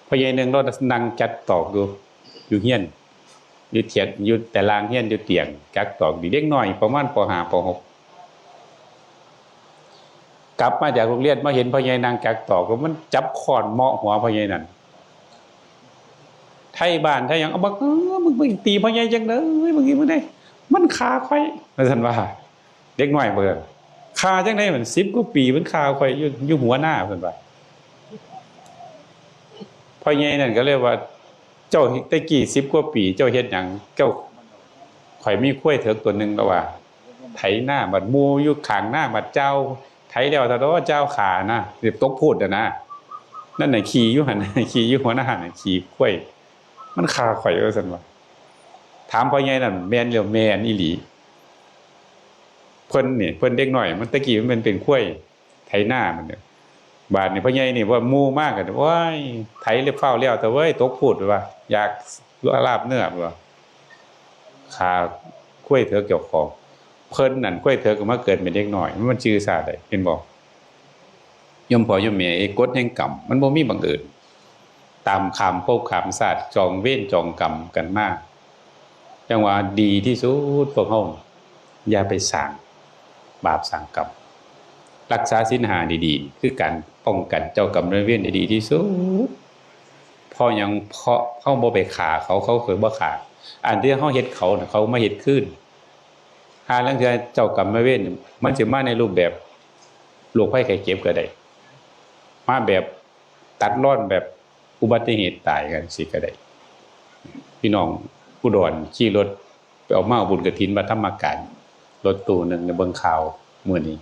พ่อใหญ่หนึ่งเรานั่งจักตอกอยู่ อยู่เฮียน อยู่เถียง อยู่แต่ลางเฮียน อยู่เตียง จักตอกอยู่ เด็กน้อยประมาณ ป.ห้า ป.หก กลับมาจากโรงเรียนมาเห็นพ่อใหญ่นั่งจักตอก มันจับค้อนเหมาะหัวพ่อใหญ่นั่น ไทบ้านไทหยัง เอาบัก เออ มึงไปตีพ่อใหญ่จังเลย มึง มึงได้ มันฆ่าข่อย ว่าซั่นว่า เด็กน้อยเบิ่ง ฆ่าจังได๋ มันสิบกว่าปี มันฆ่าข่อยอยู่ อยู่หัวหน้า เพิ่นว่า พ่อใหญ่นั่นก็เลยว่า เจ้าแต่กี้สิบกว่าปี เจ้าเฮ็ดหยัง เจ้า ข่อยมีควายเถิกตัวหนึ่งแล้วว่า ไถนา บัดหมู่อยู่ข้างนา บัดเจ้า ไถแล้วเท่าใดเจ้าขานะ สิตกพูดน่ะนะ นั่นน่ะขี่อยู่หั่น ขี่อยู่หัวหน้าน่ะ ขี่ควาย มันฆ่าข่อย ว่าซั่นว่า ถามพ่อใหญ่นั่น แม่นแล้ว แม่นอีหลี เพิ่นนี่ เพิ่นเด็กน้อย มันแต่กี้มันเป็นควายไถนามันเนี่ย บาดนี้พ่อใหญ่นี่ว่าหมู่มากกัน โอ้ย ไถเล็บฟ้าวแล้ว แต่เว้ย ตกพูดว่า อยากลาบเนื้อว่า ฆ่าควายเถิกเจ้าของ เพิ่นนั่นควายเถิกก็มาเกิดเป็นเด็กน้อย มันชื่อซาได้ เห็นบ่ โยมพ่อโยมแม่ ไอ้กฎแห่งกรรม มันบ่มีบังเอิญ ตามข้ามภพข้ามชาติ จองเวรจองกรรมกันมา จังว่าดีที่สุดพวกเฮา อย่าไปสร้างบาปสร้างกรรม รักษาศีลห้าดีๆ คือการป้องกันเจ้ากรรมนายเวรได้ดีที่สุด เพราะหยัง เพราะเฮาบ่ไปฆ่าเขา เขาก็บ่ฆ่า อันที่เฮาเฮ็ดเขาน่ะ เขามาเฮ็ดคืน ห่าลางเทื่อเจ้ากรรมนายเวรมันสิมาในรูปแบบโรคภัยไข้เจ็บก็ได้ มาแบบตัดรอน แบบอุบัติเหตุตายกันสิก็ได้ พี่น้องอุดรขี่รถไปเอามาเอาบุญกฐินวัดธรรมกาย รถตู้หนึ่ง ในเบิ่งข่าวมื้อนี้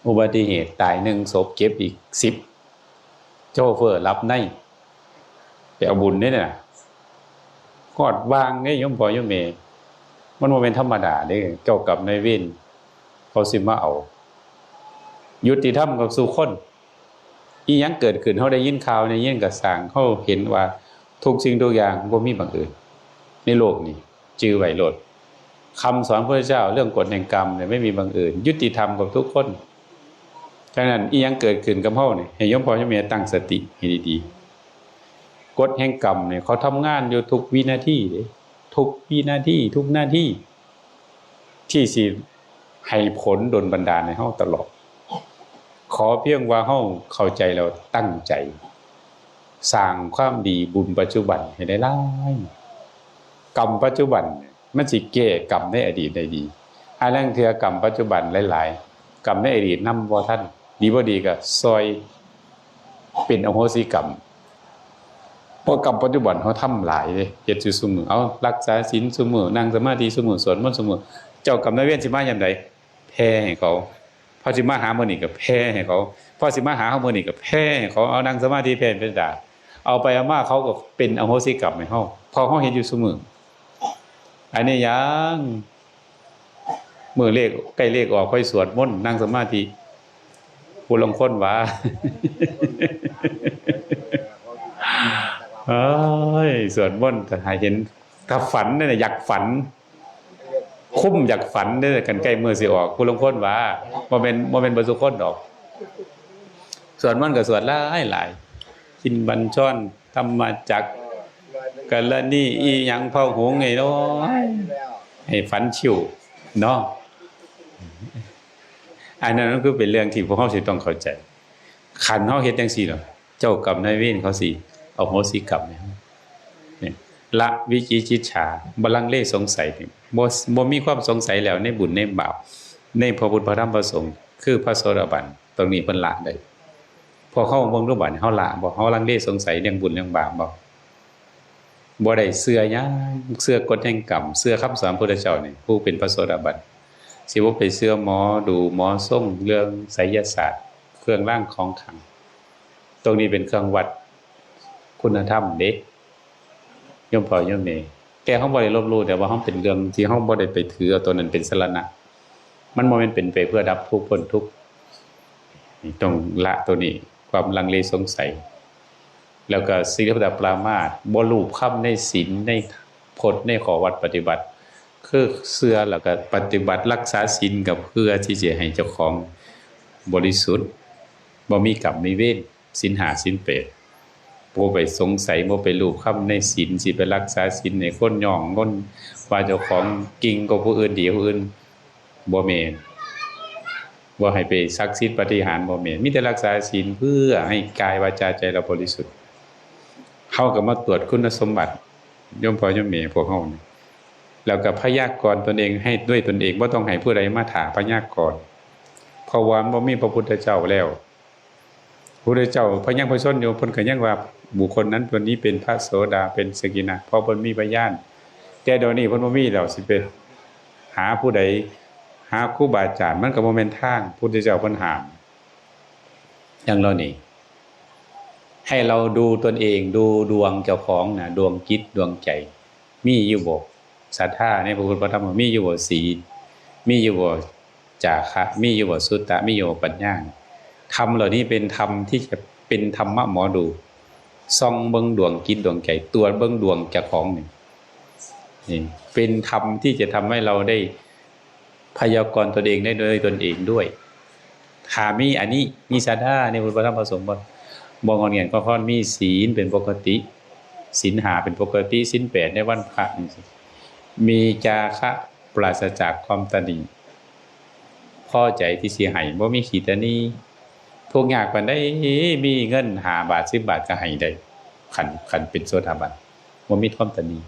อุบัติเหตุตายหนึ่งศพ เจ็บอีกสิบ โชเฟอร์หลับใน ไปเอาบุญเด้น่ะ ฮอดวางเด้โยมพ่อโยมแม่ มันบ่แม่นธรรมดาเด้ เจ้ากรรมนายเวรเขาสิมาเอา ยุติธรรมกับสู่คน อีหยังเกิดขึ้น เฮาได้ยินข่าว ได้ยินกระสร้าง เฮาเห็นว่า ทุกสิ่งทุกอย่างบ่มีบังเอิญ ในโลกนี้ จื่อไว้โลด คำสอนพระเจ้าเรื่องกฎแห่งกรรมเนี่ยไม่มีบังเอิญ ยุติธรรมกับทุกคน ฉะนั้นอีหยังเกิดขึ้นกับเฮาเนี่ย ให้โยมพ่อโยมแม่ตั้งสติให้ดีๆ กฎแห่งกรรมเนี่ยเขาทำงานอยู่ทุกวินาทีเด้ ทุกวินาที ทุกนาที ที่สิให้ผลดลบันดาลให้เฮาตลอด ขอเพียงว่าเฮาเข้าใจแล้วตั้งใจ สร้างความดีบุญปัจจุบันให้ได้หลาย กรรมปัจจุบันเนี่ยมันสิแก้กรรมในอดีตได้ดี ห่าลางเทื่อกรรมปัจจุบันหลายๆ กรรมในอดีตนำบ่ทัน ดีบ่ดีก็ซอยเป็นอโหสิกรรม เพราะกรรมปัจจุบันเฮาทำหลายเด้ เฮ็ดอยู่ซุมื้อ เอารักษาศีลซุมื้อ นั่งสมาธิซุมื้อ สวดมนต์ซุมื้อ เจ้ากรรมนายเวรสิมายามใด แผ่ให้เขา พอสิมาหามื้อนี้ก็แผ่ให้เขา พอสิมาหาเฮามื้อนี้ก็แผ่ให้เขา เอานั่งสมาธิแผ่เมตตา เอาไปเอามาเขาก็เป็นอโหสิกรรมให้เฮา เพราะเฮาเฮ็ดอยู่ซุมื้อ อันนี้ยัง มื้อเลขใกล้เลขออกค่อยสวดมนต์นั่งสมาธิ ผู้ลางคนว่า เอ้ย สวดมนต์ก็ให้เห็น ถ้าฝันเนี่ยอยากฝัน คุ้มอยากฝันเด้อ คันใกล้มื้อสิออก ผู้ลางคนว่า บ่แม่น บ่แม่นเบิดซุคนดอก สวดมนต์ก็สวดหลายหลาย ชินบัญชร ธรรมจักร กรณีอีหยัง พหุง ไอ้น้อย ให้ฝันคิ้วเนาะ อันนั้นมันคือเป็นเรื่องที่พวกเฮาสิต้องเข้าใจ คันเฮาเฮ็ดจั่งซี้เนาะ เจ้ากรรมนายเวรเขาสิอโหสิกรรมให้เฮา เนี่ย ละวิจิกิจฉา บ่ลังเลสงสัยนี่ บ่ บ่มีความสงสัยแล้วในบุญในบาป ในพระพุทธพระธรรมพระสงฆ์ คือพระโสดาบัน ตรงนี้เพิ่นละได้ พวกเฮาเบิ่งดูบัดนี้ เฮาละบ่ เฮาลังเลสงสัยเรื่องบุญเรื่องบาปบ่ บ่ได้เชื่อหยัง เชื่อกฎแห่งกรรม เชื่อคำสอนพระพุทธเจ้านี่ ผู้เป็นพระโสดาบัน สิบ่ไปเชื่อหมอดูหมอทรง เรื่องไสยศาสตร์ เครื่องรางของขลัง ตรงนี้เป็นเครื่องวัดคุณธรรมเด้ โยมพ่อโยมแม่ แต่เฮาบ่ได้ลบหลู่ แต่ว่าเฮาเป็นเรื่องที่เฮาบ่ได้ไปถือเอาตัวนั้นเป็นสรณะ มันบ่แม่นเป็นไปเพื่อดับทุกข์พ้นทุกข์ ต้องละตัวนี้ ความลังเลสงสัย แล้วก็ศีลปรามาส บ่ลูบคำในศีล ในพจน์ ในข้อวัดปฏิบัติ คือเชื่อแล้วก็ปฏิบัติรักษาศีลก็เพื่อที่จะให้เจ้าของบริสุทธิ์ บ่มีกรรมมีเวร ศีลห้าศีลแปด บ่ไปสงสัย บ่ไปลูบคำในศีล สิไปรักษาศีลให้คนย่องคนว่าเจ้าของเก่งกว่าผู้อื่น ดีกว่าผู้อื่น บ่แม่น บ่ให้ไปศักดิ์สิทธิ์ปาฏิหาริย์ บ่แม่น มีแต่รักษาศีลเพื่อให้กายวาจาใจเราบริสุทธิ์ เฮาก็มาตรวจคุณสมบัติ โยมพ่อโยมแม่พวกเฮานี่ แล้วก็พยากรณ์ตนเองให้ด้วยตนเอง บ่ต้องให้ผู้ใดมาถามพยากรณ์ เพราะว่าบ่มีพระพุทธเจ้าแล้ว พระพุทธเจ้าพระยังพระชนม์อยู่ เพิ่นก็ยังว่าบุคคลนั้นคนนี้เป็นพระโสดา เป็นสกิทา เพราะเพิ่นมีพยาน แต่เดี๋ยวนี้เพิ่นบ่มีแล้ว สิไปหาผู้ใด หาครูบาอาจารย์ มันก็บ่แม่นทาง พุทธเจ้าเพิ่นห้าม อย่างเรานี่ ให้เราดูตนเอง ดูดวงเจ้าของนะ ดวงจิต ดวงใจ มีอยู่บ่ ศรัทธาในพระพุทธพระธรรม มีอยู่บ่ ศีล มีอยู่บ่ จาคะ มีอยู่บ่ สุตตะ มีอยู่บ่ ปัญญา ธรรมเหล่านี้เป็นธรรมที่จะเป็นธรรมะหมอดู ส่องเบิ่งดวงจิตดวงใจ ตรวจเบิ่งดวงเจ้าของนี่ นี่เป็นธรรมที่จะทำให้เราได้พยากรณ์ตนเองได้ด้วยตนเองด้วย ถ้ามีอันนี้ มีศรัทธาในพระพุทธพระธรรมพระสงฆ์บ่ บ่งอนแงนคลอนแคลน มีศีลเป็นปกติ ศีลห้าเป็นปกติ ศีลแปดในวันพระนี่ มีจาคะ ปราศจากความตณี พอใจที่สิให้ บ่มีขี้ตะหนี่ ทุกข์ยากปานใด มีเงินห้าบาท สิบบาทก็ให้ได้ คัน คันเป็นโสดาบัน บ่มีความตะหนี่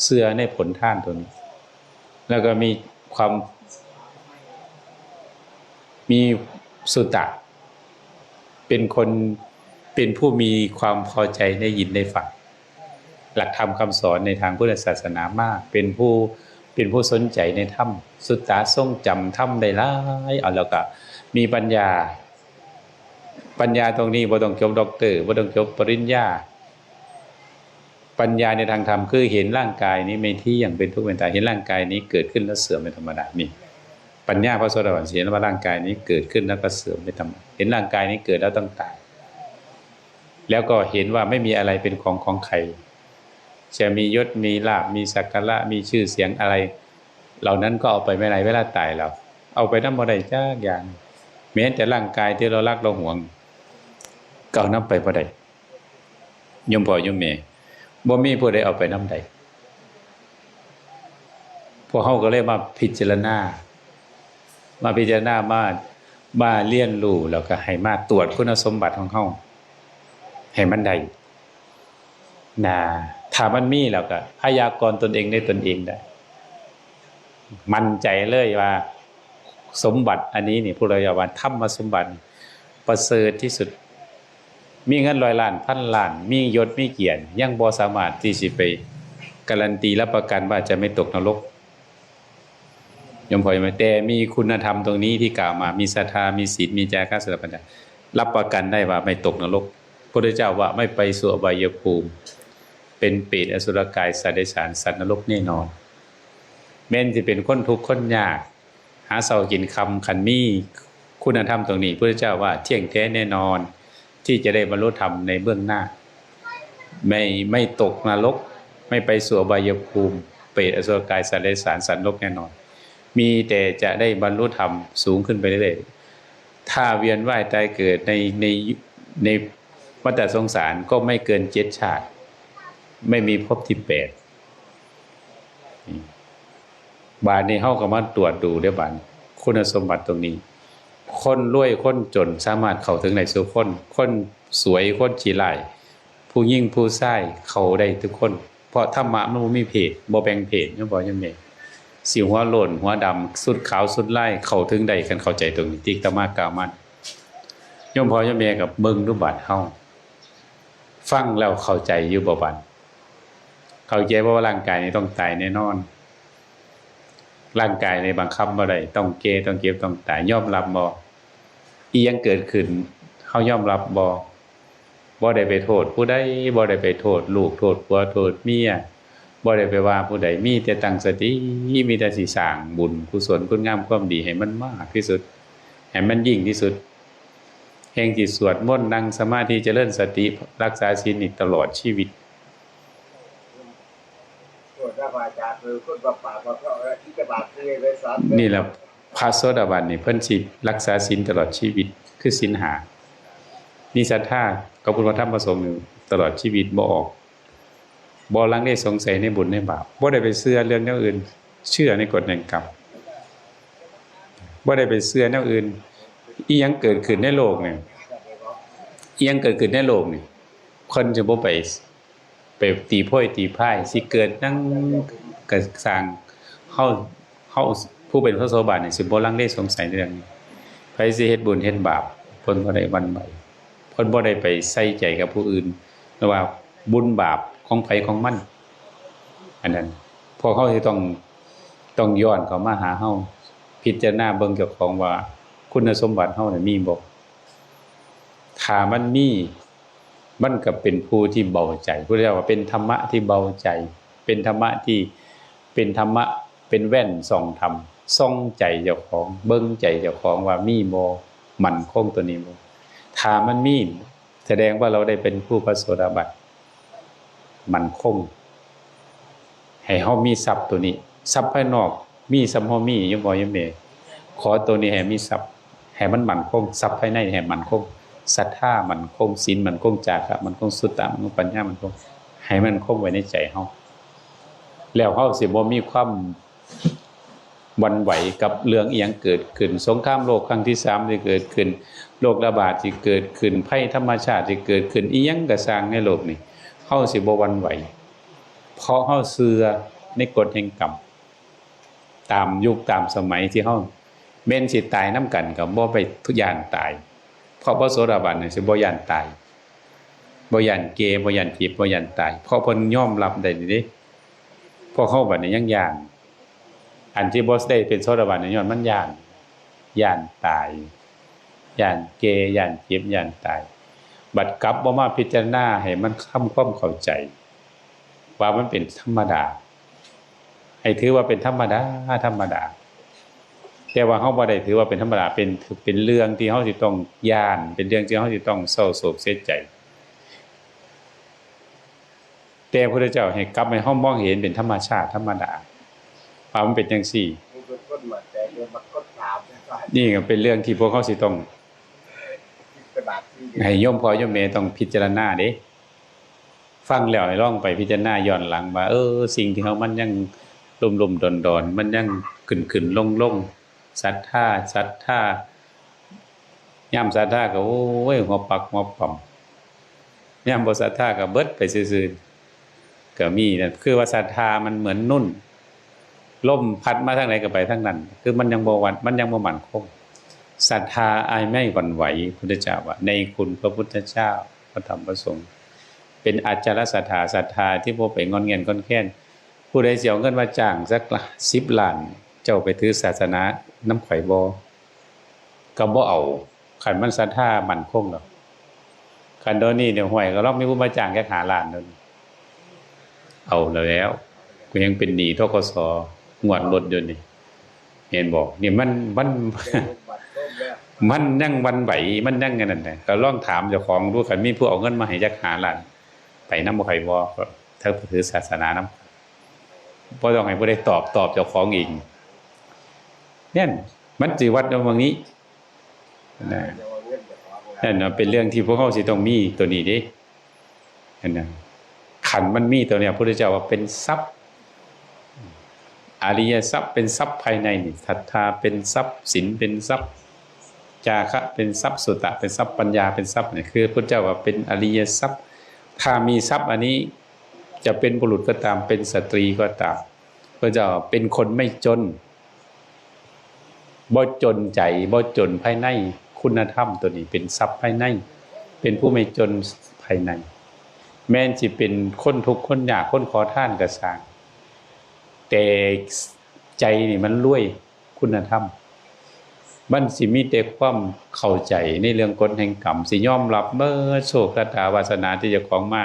เชื่อในผลทานตัวนี้ แล้วก็มีความ มีสุตตะ เป็นคน เป็นผู้มีความพอใจได้ยินได้ฟัง หลักธรรมคำสอนในทางพุทธศาสนามาก เป็นผู้ เป็นผู้สนใจในธรรม สุตตะ ทรงจำธรรมได้หลาย เอา แล้วก็มีปัญญา ปัญญาตรงนี้บ่ต้องจบด็อกเตอร์ บ่ต้องจบปริญญา ปัญญาในทางธรรมคือเห็นร่างกายนี้ไม่เที่ยง เป็นทุกข์เป็นตาย เห็นร่างกายนี้เกิดขึ้นแล้วเสื่อมเป็นธรรมดา นี่ ปัญญาพระโสดาบันเห็นว่าร่างกายนี้เกิดขึ้นแล้วก็เสื่อมเป็นธรรมดา เห็นร่างกายนี้เกิดแล้วต้องตาย แล้วก็เห็นว่าไม่มีอะไรเป็นของของใคร จะมียศมีลาภ มีสักการะ มีชื่อเสียงอะไร เหล่านั้นก็เอาไปไม่ได้ เวลาตายแล้ว เอาไปนำบ่ได้จักอย่าง แม้แต่ร่างกายที่เรารักเราหวง ก็เอานำไปบ่ได้ โยมพ่อโยมแม่ บ่มีผู้ใดเอาไปนำได้ พวกเฮาก็เลยมาพิจารณา มาพิจารณา มา มาเรียนรู้ แล้วก็ให้มาตรวจคุณสมบัติของเฮา ให้มันได้ นะ ถ้ามันมีแล้วก็พยากรณ์ตนเองได้ตนเองได้ มั่นใจเลยว่าสมบัติอันนี้นี่ พวกเราเรียกว่าธรรมสมบัติ ประเสริฐที่สุด มีเงินร้อยล้าน พันล้าน มียศ มีเกียรติ ยังบ่สามารถที่สิไปการันตีรับประกันว่าจะไม่ตกนรก โยมพ่อโยมแม่ แต่มีคุณธรรมตรงนี้ที่กล่าวมา มีศรัทธา มีศีล มีจาคะ สติปัญญา รับประกันได้ว่าไม่ตกนรก พระพุทธเจ้าว่าไม่ไปสู่อบายภูมิ เป็นเปรต อสุรกาย สัตว์เดรัจฉาน สัตว์นรกแน่นอน แม้นสิเป็นคนทุกข์คนยาก หาเช้ากินค่ำ คันมีคุณธรรมตรงนี้ พระพุทธเจ้าว่าเที่ยงแท้แน่นอน ที่จะได้บรรลุธรรมในเบื้องหน้า ไม่ ไม่ตกนรก ไม่ไปสู่อบายภูมิ เปรต อสุรกาย สัตว์เดรัจฉาน สัตว์นรกแน่นอน มีแต่จะได้บรรลุธรรมสูงขึ้นไปเรื่อยๆ ถ้าเวียนว่ายตายเกิดใน ใน ในวัฏสงสารก็ไม่เกินเจ็ดชาติ ไม่มีภพที่แปด บาดนี้เฮาก็มาตรวจดูเด้อบาด คุณสมบัติตรงนี้ คนรวยคนจนสามารถเข้าถึงได้สู่คน คนสวยคนขี้ร้าย ผู้หญิงผู้ชายเข้าได้ทุกคน เพราะธรรมะมันบ่มีเพศ บ่แบ่งเพศ โยมพ่อโยมแม่ สิหัวโล้นหัวดำ สุดขาวสุดลาย เข้าถึงได้ คันเข้าใจตรงนี้ ที่อาตมากล่าวมา โยมพ่อโยมแม่ก็เบิ่งดูบาดเฮา ฟังแล้วเข้าใจอยู่บ่บาด เข้าใจบ่ว่าร่างกายนี่ต้องตายแน่นอน ร่างกายนี่บังคับบ่ได้ ต้องแก่ ต้องเจ็บ ต้องตาย ยอมรับบ่ อีหยังเกิดขึ้น เฮายอมรับบ่ บ่ได้ไปโทษผู้ใด บ่ได้ไปโทษลูก โทษผัว โทษเมีย บ่ได้ไปว่าผู้ใด มีแต่ตั้งสติ มีแต่สิสร้างบุญกุศลคุณงามความดีให้มันมากที่สุด ให้มันยิ่งที่สุด แฮ่งสิสวดมนต์ นั่งสมาธิ เจริญสติ รักษาศีลนี่ตลอดชีวิต โทษนะพระอาจารย์ คือคนบาปๆ บาปๆ ที่จะบาปคือไปสอน นี่แหละ พระโสดาบันนี่เพิ่นสิรักษาศีลตลอดชีวิต คือศีลห้า มีศรัทธากับพุทธธรรมพระสงฆ์นี่ตลอดชีวิต บ่ออก บ่ลังเลสงสัยในบุญในบาป บ่ได้ไปเชื่อเรื่องแนวอื่น เชื่อในกฎแห่งกรรม บ่ได้ไปเชื่อแนวอื่น อีหยังเกิดขึ้นในโลกนี่ อีหยังเกิดขึ้นในโลกนี่ คนจะบ่ไป ไปตีโพยตีพาย สิเกิดหยังก็ซ่าง เฮา เฮาผู้เป็นพระโสดาบันนี่สิบ่ลังเลสงสัยในเรื่องนี้ ไผสิเฮ็ดบุญเฮ็ดบาป เพิ่นบ่ได้หวั่นไหว เพิ่นบ่ได้ไปใส่ใจกับผู้อื่น หรือว่าบุญบาปของไผของมัน อันนั้น พวกเฮาสิต้อง ต้องย้อนเข้ามาหาเฮา พิจารณาเบิ่งเจ้าของว่าคุณสมบัติเฮานี่มีบ่ ถ้ามันมี มันก็เป็นผู้ที่เบาใจ พุทธเจ้าว่าเป็นธรรมะที่เบาใจ เป็นธรรมะที่ เป็นธรรมะ เป็นแว่นส่องธรรม ส่องใจเจ้าของ เบิ่งใจเจ้าของว่ามีบ่ มั่นคงตัวนี้บ่ ถ้ามันมี แสดงว่าเราได้เป็นผู้พระโสดาบัน มั่นคง ให้เฮามีทรัพย์ตัวนี้ ทรัพย์ภายนอกมีส่ำเฮามี โยมพ่อโยมแม่ ขอตัวนี้ให้มีทรัพย์ ให้มันมั่นคง ทรัพย์ภายในให้มั่นคง ศรัทธามั่นคง ศีลมั่นคง จาคะมั่นคง สุตตะมั่นคง ปัญญามั่นคง ให้มั่นคงไว้ในใจเฮา แล้วเฮาสิบ่มีความหวั่นไหวกับเรื่องอีหยังเกิดขึ้น สงครามโลกครั้งที่สามที่เกิดขึ้น โรคระบาดที่เกิดขึ้น ภัยธรรมชาติที่เกิดขึ้น อีหยังก็ซ่างในโลกนี้ เฮาสิบ่หวั่นไหว เพราะเฮาเชื่อในกฎแห่งกรรม ตามยุคตามสมัยที่เฮา แม่นสิตายนำกันก็บ่ไปย้านตาย เพราะพระโสดาบันนี่สิบ่ย้านตาย บ่ย้านแก่ บ่ย้านเจ็บ บ่ย้านตาย เพราะเพิ่นยอมรับได้เด้ พวกเฮาบัดนี้ยังย้าน อันที่บ่ได้เป็นโสดาบันนี่ย้อนมันย้าน ย้านตาย ย้านแก่ ย้านเจ็บ ย้านตาย บัดกลับบ่มาพิจารณาให้มันทำความเข้าใจ ว่ามันเป็นธรรมดา ให้ถือว่าเป็นธรรมดา ธรรมดา แต่ว่าเฮาบ่ได้ถือว่าเป็นธรรมดา เป็น เป็นเรื่องที่เฮาสิต้องย้าน เป็นเรื่องที่เฮาสิต้องเศร้าโศกเสียใจ แต่พระพุทธเจ้าให้กลับให้เฮามองเห็นเป็นธรรมชาติธรรมดา ว่ามันเป็นจังซี่ มันเป็นคนมาแต่เรื่องมันก็ถามนะครับ นี่ก็เป็นเรื่องที่พวกเฮาสิต้อง ขนาดที่ ให้โยมพ่อโยมแม่ต้องพิจารณาเด้ ฟังแล้วให้ลองไปพิจารณาย้อนหลังว่า เออ สิ่งที่เฮามันยังลุ่มๆดอนๆ มันยังขึ้นๆลงๆ ศรัทธา ศรัทธา ยามศรัทธาก็ โอ้ย หัวปักหัวป้อม ยามบ่ศรัทธาก็เบิดไปซื่อๆ ก็มีนะ คือว่าศรัทธามันเหมือนนุ่น ลมพัดมาทางไหนก็ไปทางนั้น คือมันยังบ่หวั่น มันยังบ่มั่นคง ศรัทธาอันไม่หวั่นไหว พุทธเจ้าว่า ในคุณพระพุทธเจ้า พระธรรมพระสงฆ์ เป็นอจลศรัทธา ศรัทธาที่บ่ไปงอนแง่นคลอนแคลน ผู้ใดสิเอาเงินมาจ้างสักสิบล้าน เจ้าไปถือศาสนานำข้อยบ่ ก็บ่เอา คันมันศรัทธามั่นคงดอก คันเดี๋ยวนี้เนี่ย ห้วย ก็ลองมีผู้มาจ้างจักห้าล้านเดี๋ยวนี้ เอาแล้ว กูยังเป็นหนี้ ธ.ก.ส. งวดรถอยู่นี่ เห็นบ่ นี่มัน มัน บัตรต้มแล้ว มันยังหวั่นไหว มันยังอันนั้นน่ะ ก็ลองถามเจ้าของดู คันมีผู้เอาเงินมาให้จักห้าล้าน ไปนำบ่ข้อยบ่ ถ้าถือศาสนานำ บ่ต้องให้ผู้ใดตอบ ตอบเจ้าของเอง เนี่ย มันสิวัดเอาหม่องนี้นะ เดี๋ยวเอาเงินจะขอ นั่นน่ะเป็นเรื่องที่พวกเฮาสิต้องมีตัวนี้เด้ นั่นน่ะ คันมันมีตัวเนี้ย พระพุทธเจ้าว่าเป็นทรัพย์ อริยทรัพย์เป็นทรัพย์ภายในนี่ ศรัทธาเป็นทรัพย์ ศีลเป็นทรัพย์ จาคะเป็นทรัพย์ สุตะเป็นทรัพย์ ปัญญาเป็นทรัพย์เนี่ย คือพระพุทธเจ้าว่าเป็นอริยทรัพย์ ถ้ามีทรัพย์อันนี้ จะเป็นบุรุษก็ตาม เป็นสตรีก็ตาม พระเจ้าเป็นคนไม่จน บ่จนใจ บ่จนภายใน คุณธรรมตัวนี้เป็นทรัพย์ภายใน เป็นผู้ไม่จนภายใน แม้นสิเป็นคนทุกข์คนยาก คนขอทานก็ซ่าง แต่ใจนี่มันรวยคุณธรรม มันสิมีแต่ความเข้าใจในเรื่องกฎแห่งกรรม สิยอมรับเบิดโชคชะตาวาสนาที่เจ้าของมา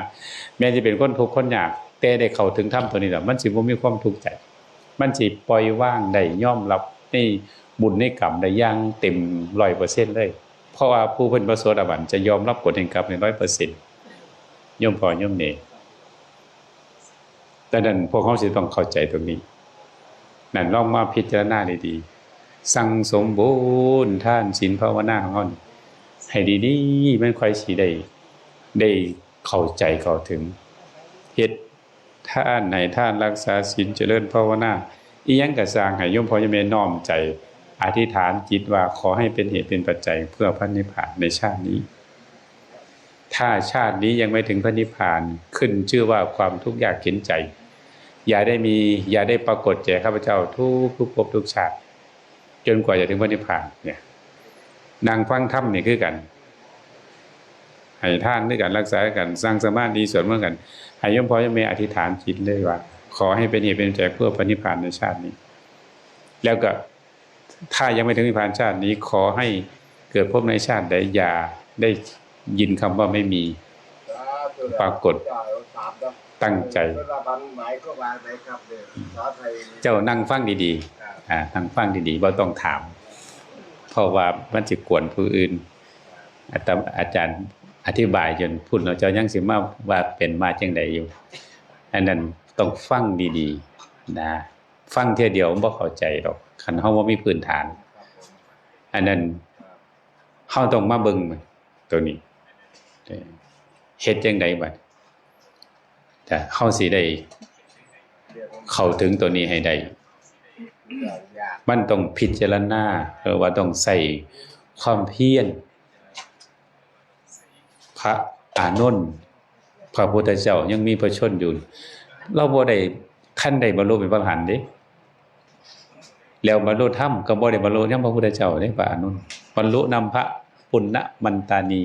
แม้นสิเป็นคนทุกข์คนยาก แต่ได้เข้าถึงธรรมตัวนี้แล้ว มันสิบ่มีความทุกข์ใจ มันสิปล่อยวางได้ ยอมรับในบุญในกรรมได้อย่างเต็มร้อยเปอร์เซ็นต์เลย เพราะว่าผู้เป็นพระโสดาบันจะยอมรับกฎแห่งกรรมในร้อยเปอร์เซ็นต์ โยมพ่อโยมแม่ ดังนั้นพวกเฮาสิต้องเข้าใจตรงนี้ นั่นลองมาพิจารณาดีๆ สั่งสมบุญทานศีลภาวนาของเฮานี่ให้ดีๆ มันค่อยสิได้ ได้เข้าใจเข้าถึง เฮ็ดทาน ให้ทาน รักษาศีล เจริญภาวนา อีหยังก็ซ่าง ให้โยมพ่อโยมแม่น้อมใจ อธิษฐานจิตว่าขอให้เป็นเหตุเป็นปัจจัยเพื่อพระนิพพานในชาตินี้ ถ้าชาตินี้ยังไม่ถึงพระนิพพาน ขึ้นชื่อว่าความทุกข์ยากเข็ญใจ อย่าได้มี อย่าได้ปรากฏแก่ข้าพเจ้าทุก ทุกภพทุกชาติ จนกว่าจะถึงพระนิพพานเนี่ย นั่งฟังธรรมนี่คือกัน ให้ทานคือกัน รักษาคือกัน สั่งสมาธิ สวดมนต์กัน ให้โยมพ่อโยมแม่อธิษฐานจิตเลยว่า ขอให้เป็นเหตุเป็นปัจจัยเพื่อพระนิพพานในชาตินี้ แล้วก็ถ้ายังไม่ถึงนิพพานชาตินี้ ขอให้เกิดภพในชาติใดอย่าได้ยินคำว่าไม่มี สาธุ ปรากฏ เจ้าสามแล้ว ตั้งใจ เวลาบางหมายก็วางไหนครับเนี่ย สาไทย เจ้านั่งฟังดีๆ อ่า นั่งฟังดีๆ บ่ต้องถาม เพราะว่ามันสิกวนผู้อื่น อาตมา อาจารย์อธิบายจนพุ้นแล้ว เจ้ายังสิมาว่าเป็นมาจังใดอยู่ อันนั้นต้องฟังดีๆ นะ ฟังเทื่อเดียวบ่เข้าใจดอก คันเฮาบ่มีพื้นฐาน อันนั้นเฮาต้องมาเบิ่งมัน ตัวนี้ เฮ็ดจังใดบัด แต่เฮาสิได้เข้าถึงตัวนี้ให้ได้ มันต้องพิจารณา หรือว่าต้องใช้ความเพียร พระอานนท์ พระพุทธเจ้ายังมีพระชนม์อยู่ ลาวบ่ได้ ทันได้บรรลุเป็นพระอรหันต์เด้ แล้วบรรลุธรรมก็บ่ได้บรรลุนำพระพุทธเจ้าเด้ พระอานนท์ บรรลุนำพระปุณณมันตานี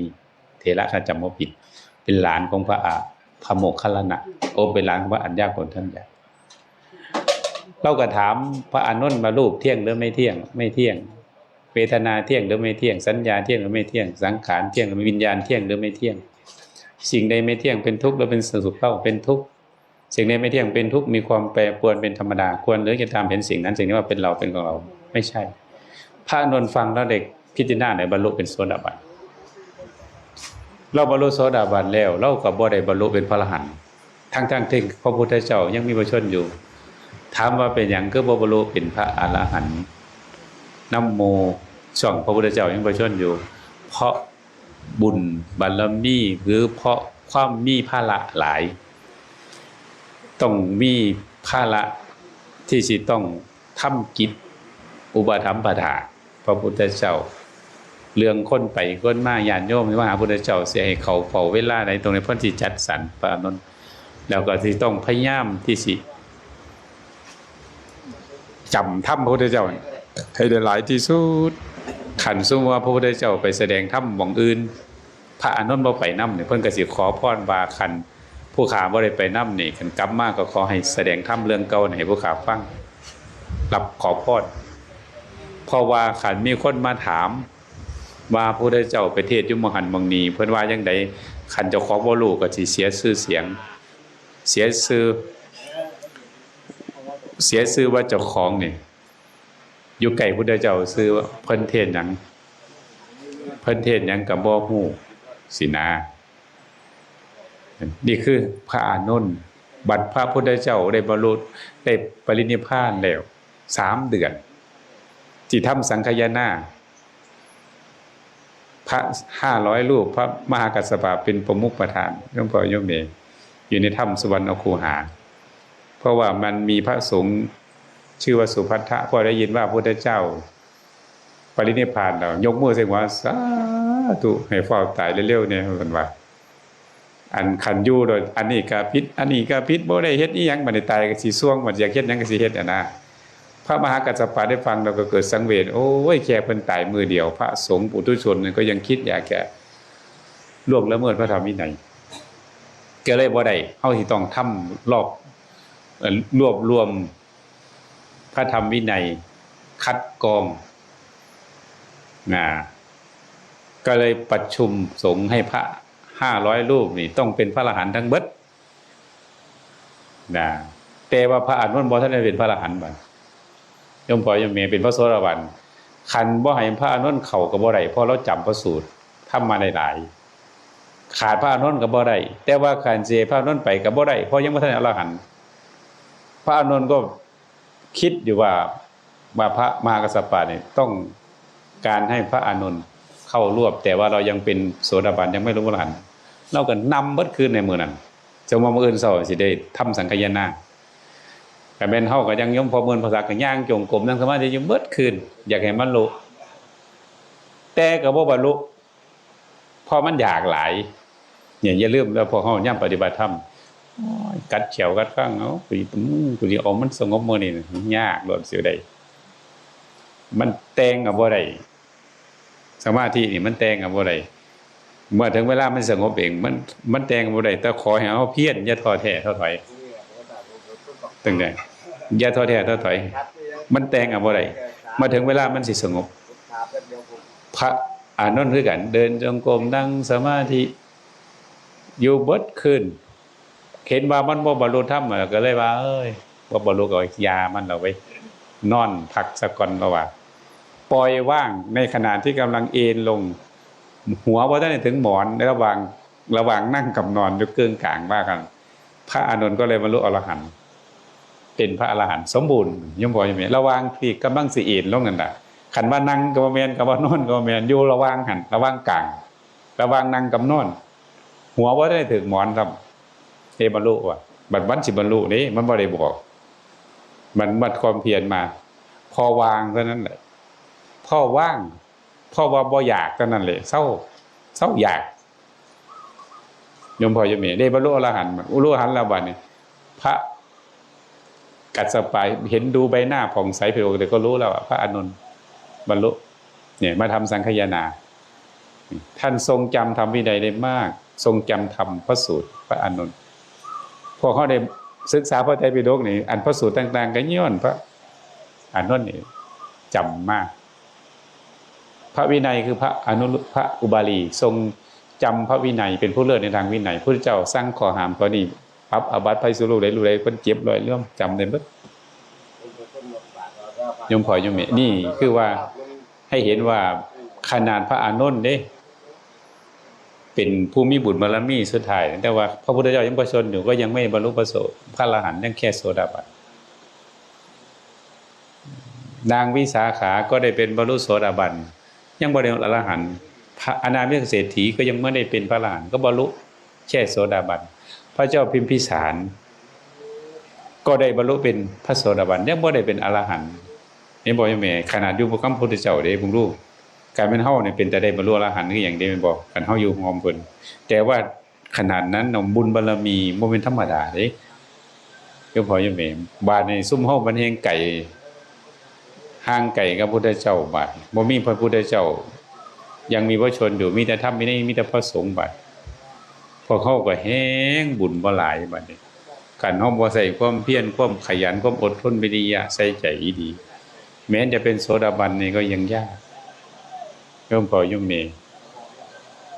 เถระ ถ้าจำบ่ผิด เป็นหลานของพระอา พระโมคคัลลานะ โอ้ เป็นหลานของพระอัญญาโกณฑัญญะ ลาวก็ถามพระอานนท์ว่า รูปเที่ยงหรือไม่เที่ยง ไม่เที่ยง เวทนาเที่ยงหรือไม่เที่ยง สัญญาเที่ยงหรือไม่เที่ยง สังขารเที่ยงหรือไม่ วิญญาณเที่ยงหรือไม่เที่ยง สิ่งใดไม่เที่ยง เป็นทุกข์หรือเป็นสุขเล่า เป็นทุกข์ สิ่งใดไม่เที่ยง เป็นทุกข์ มีความแปรปรวนเป็นธรรมดา ควรหรือจะตามเห็นสิ่งนั้น สิ่งนี้ว่าเป็นเราเป็นของเรา ไม่ใช่ พระอานนท์ฟังแล้วได้พิจารณาได้บรรลุเป็นโสดาบัน ลาวบรรลุโสดาบันแล้ว ลาวก็บ่ได้บรรลุเป็นพระอรหันต์ ทั้งๆที่พระพุทธเจ้ายังมีพระชนม์อยู่ ถามว่าเป็นหยังคือบ่บรรลุเป็นพระอรหันต์นำหมู่ ช่วงพระพุทธเจ้ายังพระชนม์อยู่ เพราะบุญบารมี หรือเพราะความมีภาระหลาย ต้องมีภาระที่สิต้องทำกิจอุปถัมภะทานพระพุทธเจ้า เรื่องคนไปคนมา ญาติโยมมาหาพุทธเจ้า สิให้เขาเฝ้าเวลาใด ตรงนี้เพิ่นสิจัดสรร พระอานนท์ แล้วก็สิต้องพยายามที่สิจำธรรมพระพุทธเจ้าให้ได้หลายที่สุด คันสมมุติว่าพระพุทธเจ้าไปแสดงธรรมหม่องอื่น พระอานนท์บ่ไปนำนี่ เพิ่นก็สิขอพรว่า คันผู้ข้าบ่ได้ไปนำนี่ คันกลับมาก็ขอให้แสดงธรรมเรื่องเก่านี่ให้ผู้ข้าฟัง รับขอพร เพราะว่าคันมีคนมาถามว่าพระพุทธเจ้าไปเทศน์อยู่หม่องหั้นหม่องนี้ เพิ่นว่าจั่งใด คันเจ้าของบ่รู้ก็สิเสียชื่อเสียง เสียชื่อ เสียชื่อว่าเจ้าของนี่ อยู่ใกล้พุทธเจ้าซื่อ ว่าเพิ่นเทศน์หยัง เพิ่นเทศน์หยังก็บ่ฮู้สินะ นี่คือพระอานนท์ บัดพระพุทธเจ้าได้บรรลุ ได้ปรินิพพานแล้ว สามเดือน ที่ทำสังคายนา พระห้าร้อยรูป พระมหากัสสปะเป็นประมุขประธาน โยมพ่อโยมแม่ อยู่ในถ้ำสุวรรณคูหา เพราะว่ามันมีพระสงฆ์ชื่อว่าสุภัททะ พอได้ยินว่าพุทธเจ้าปรินิพพานแล้ว ยกมือใส่หัว สาธุ ให้ฟ้าวตายเร็วๆเนี่ย เพิ่นว่า อันคันอยู่โดย อันนี้ก็ผิด อันนี้ก็ผิด บ่ได้เฮ็ดอีหยัง บัดนี้ตายก็สิส่วง บัดอยากเฮ็ดหยังก็สิเฮ็ดอะนะ พระมหากัสสปะได้ฟังแล้วก็เกิดสังเวช โอ้ย แค่เพิ่นตายมื้อเดียว พระสงฆ์ปุถุชนนี่ก็ยังคิดอยากจะล่วงละเมิดพระธรรมวินัย ก็เลยบ่ได้ เฮาสิต้องทำรอบ เอ่อ รวบรวมพระธรรมวินัย คัดกรอง นะ ก็เลยประชุมสงฆ์ให้พระห้าร้อยรูปนี่ต้องเป็นพระอรหันต์ทั้งเบิด นะ แต่ว่าพระอานนท์บ่ทันได้เป็นพระอรหันต์บัด โยมพ่อโยมแม่เป็นพระโสดาบัน คันบ่ให้พระอานนท์เข้าก็บ่ได้ เพราะเราจำพระสูตร ธรรมะได้หลาย ขาดพระอานนท์ก็บ่ได้ แต่ว่าคันสิให้พระอานนท์ไปก็บ่ได้ เพราะยังบ่ทันอรหันต์ พระอานนท์ก็คิดอยู่ว่า ว่าพระมหากัสสปะเนี่ยต้องการให้พระอานนท์เข้าร่วม แต่ว่าเรายังเป็นโสดาบัน ยังไม่รู้อรหันต์ เราก็นำเบิดคืนในมื้อนั้น สมมุติว่ามื้ออื่นเช้าสิได้ทำสังคายนา แต่แม่นเฮาก็ยังโยมพ่อเมินภาษาก็ย่างจงกรมนั่งสมาธิอยู่เบิดคืน อยากให้มันรู้ แต่ก็บ่บรรลุ เพราะมันอยากหลาย เนี่ยอย่าลืมแล้ว พวกเฮายามปฏิบัติธรรม โอ้ย กัดแข้วกัดฟัน เอา กูสิ อืม กูสิเอามันสงบมื้อนี้นะ ยากโลดสิได้ มันแต่งเอาบ่ได้ สมาธินี่มันแต่งเอาบ่ได้ เมื่อถึงเวลามันสงบเอง มัน มันแต่งเอาบ่ได้ แต่ขอให้เฮาเพียร อย่าท้อแท้ท้อถอย ตั้งแต่ อย่าท้อแท้ท้อถอย มันแต่งเอาบ่ได้ มาถึงเวลามันสิสงบ พระอานนท์คือกัน เดินจงกรม นั่งสมาธิ อยู่เบิดคืน เห็นว่ามันบ่บรรลุธรรม แล้วก็เลยว่า เอ้ย บ่บรรลุก็อย่ามันละเว้ย นอนพักซะก่อน แล้วว่า ปล่อยวาง ในขณะที่กำลังเอนลง หัวบ่ทันได้ถึงหมอน ระหว่าง ระหว่างนั่งกับนอนอยู่กึ่งกลางว่ากัน พระอานนท์ก็เลยบรรลุอรหันต์ เป็นพระอรหันต์สมบูรณ์ โยมพ่อโยมแม่ ระหว่างที่กำลังสิเอนลงนั่นน่ะ คันว่านั่งก็บ่แม่น คันว่านอนก็บ่แม่น อยู่ระหว่างหั่น ระหว่างกลาง ระหว่างนั่งกับนอน หัวบ่ได้ถึงหมอนซ้ำ เอ้ บรรลุว่ะ บัดมันสิบรรลุนี่ มันบ่ได้บอก มันมัดความเพียรมา พอวางเท่านั้นแหละ พอว่าง พอว่าบ่อยากเท่านั้นแหละ เซา เซาอยาก โยมพ่อโยมแม่ ได้บรรลุอรหันต์ บรรลุอรหันต์แล้วบัดนี้ พระกัสสปะเห็นดูใบหน้าผ่องใสผิวปกติก็รู้แล้วว่าพระอานนท์บรรลุ เนี่ย มาทำสังคายนา ท่านทรงจำธรรมวินัยได้มาก ทรงจำธรรมพระสูตร พระอานนท์ พวกเขาได้ศึกษาพระไตรปิฎกนี่ อันพระสูตรต่างๆ ก็ย้อนพระอานนท์นี่จำมาก พระวินัยคือพระอนุรุ- พระอุบาลี ทรงจำพระวินัย เป็นผู้เลิศในทางวินัย พุทธเจ้าสั่งข้อห้ามข้อนี้ ปรับอาบัติภัยสู่ลูกใด ลูกใดเพิ่นเจ็บร้อยเรื่อง จำได้เบิด โยมพ่อโยมแม่ นี่คือว่าให้เห็นว่าขนาดพระอานนท์เด้ เป็นผู้มีบุญบารมีสุดท้าย แต่ว่าพระพุทธเจ้ายังประชนอยู่ ก็ยังไม่บรรลุพระโส- พระอรหันต์ ยังแค่โสดาบัน นางวิสาขาก็ได้เป็นบรรลุโสดาบัน ยังบ่ได้อรหันต์ พระอนาถปิณฑิกเศรษฐีก็ยังไม่ได้เป็นพระอรหันต์ ก็บรรลุแค่โสดาบัน พระเจ้าพิมพิสาร ก็ได้บรรลุเป็นพระโสดาบัน ยังบ่ได้เป็นอรหันต์ เห็นบ่โยมแม่ ขนาดอยู่กับพระพุทธเจ้าเด้ เบิ่งดู กลายเป็นเฮาเนี่ยเป็นแต่ได้บรรลุอรหันต์คือหยังเด้ แม่นบ่ คันเฮาอยู่ร่วมเพิ่น แต่ว่าขนาดนั้นเนาะ บุญบารมีบ่แม่นธรรมดาเด้ โยมพ่อโยมแม่ บาดนี้ซุมเฮามันแฮงไกล ห่างไกลกับพุทธเจ้า บาดนี้บ่มีพระพุทธเจ้า ยังมีพระชนอยู่ มีแต่ธรรมวินัย มีแต่พระสงฆ์ บาด พวกเฮาก็แฮงบุญบ่หลาย บาดนี้ คันเฮาบ่ใส่ความเพียร ความขยัน ความอดทน วิริยะ ใส่ใจดี แม้จะเป็นโสดาบันนี่ก็ยังยาก โยมพ่อโยมแม่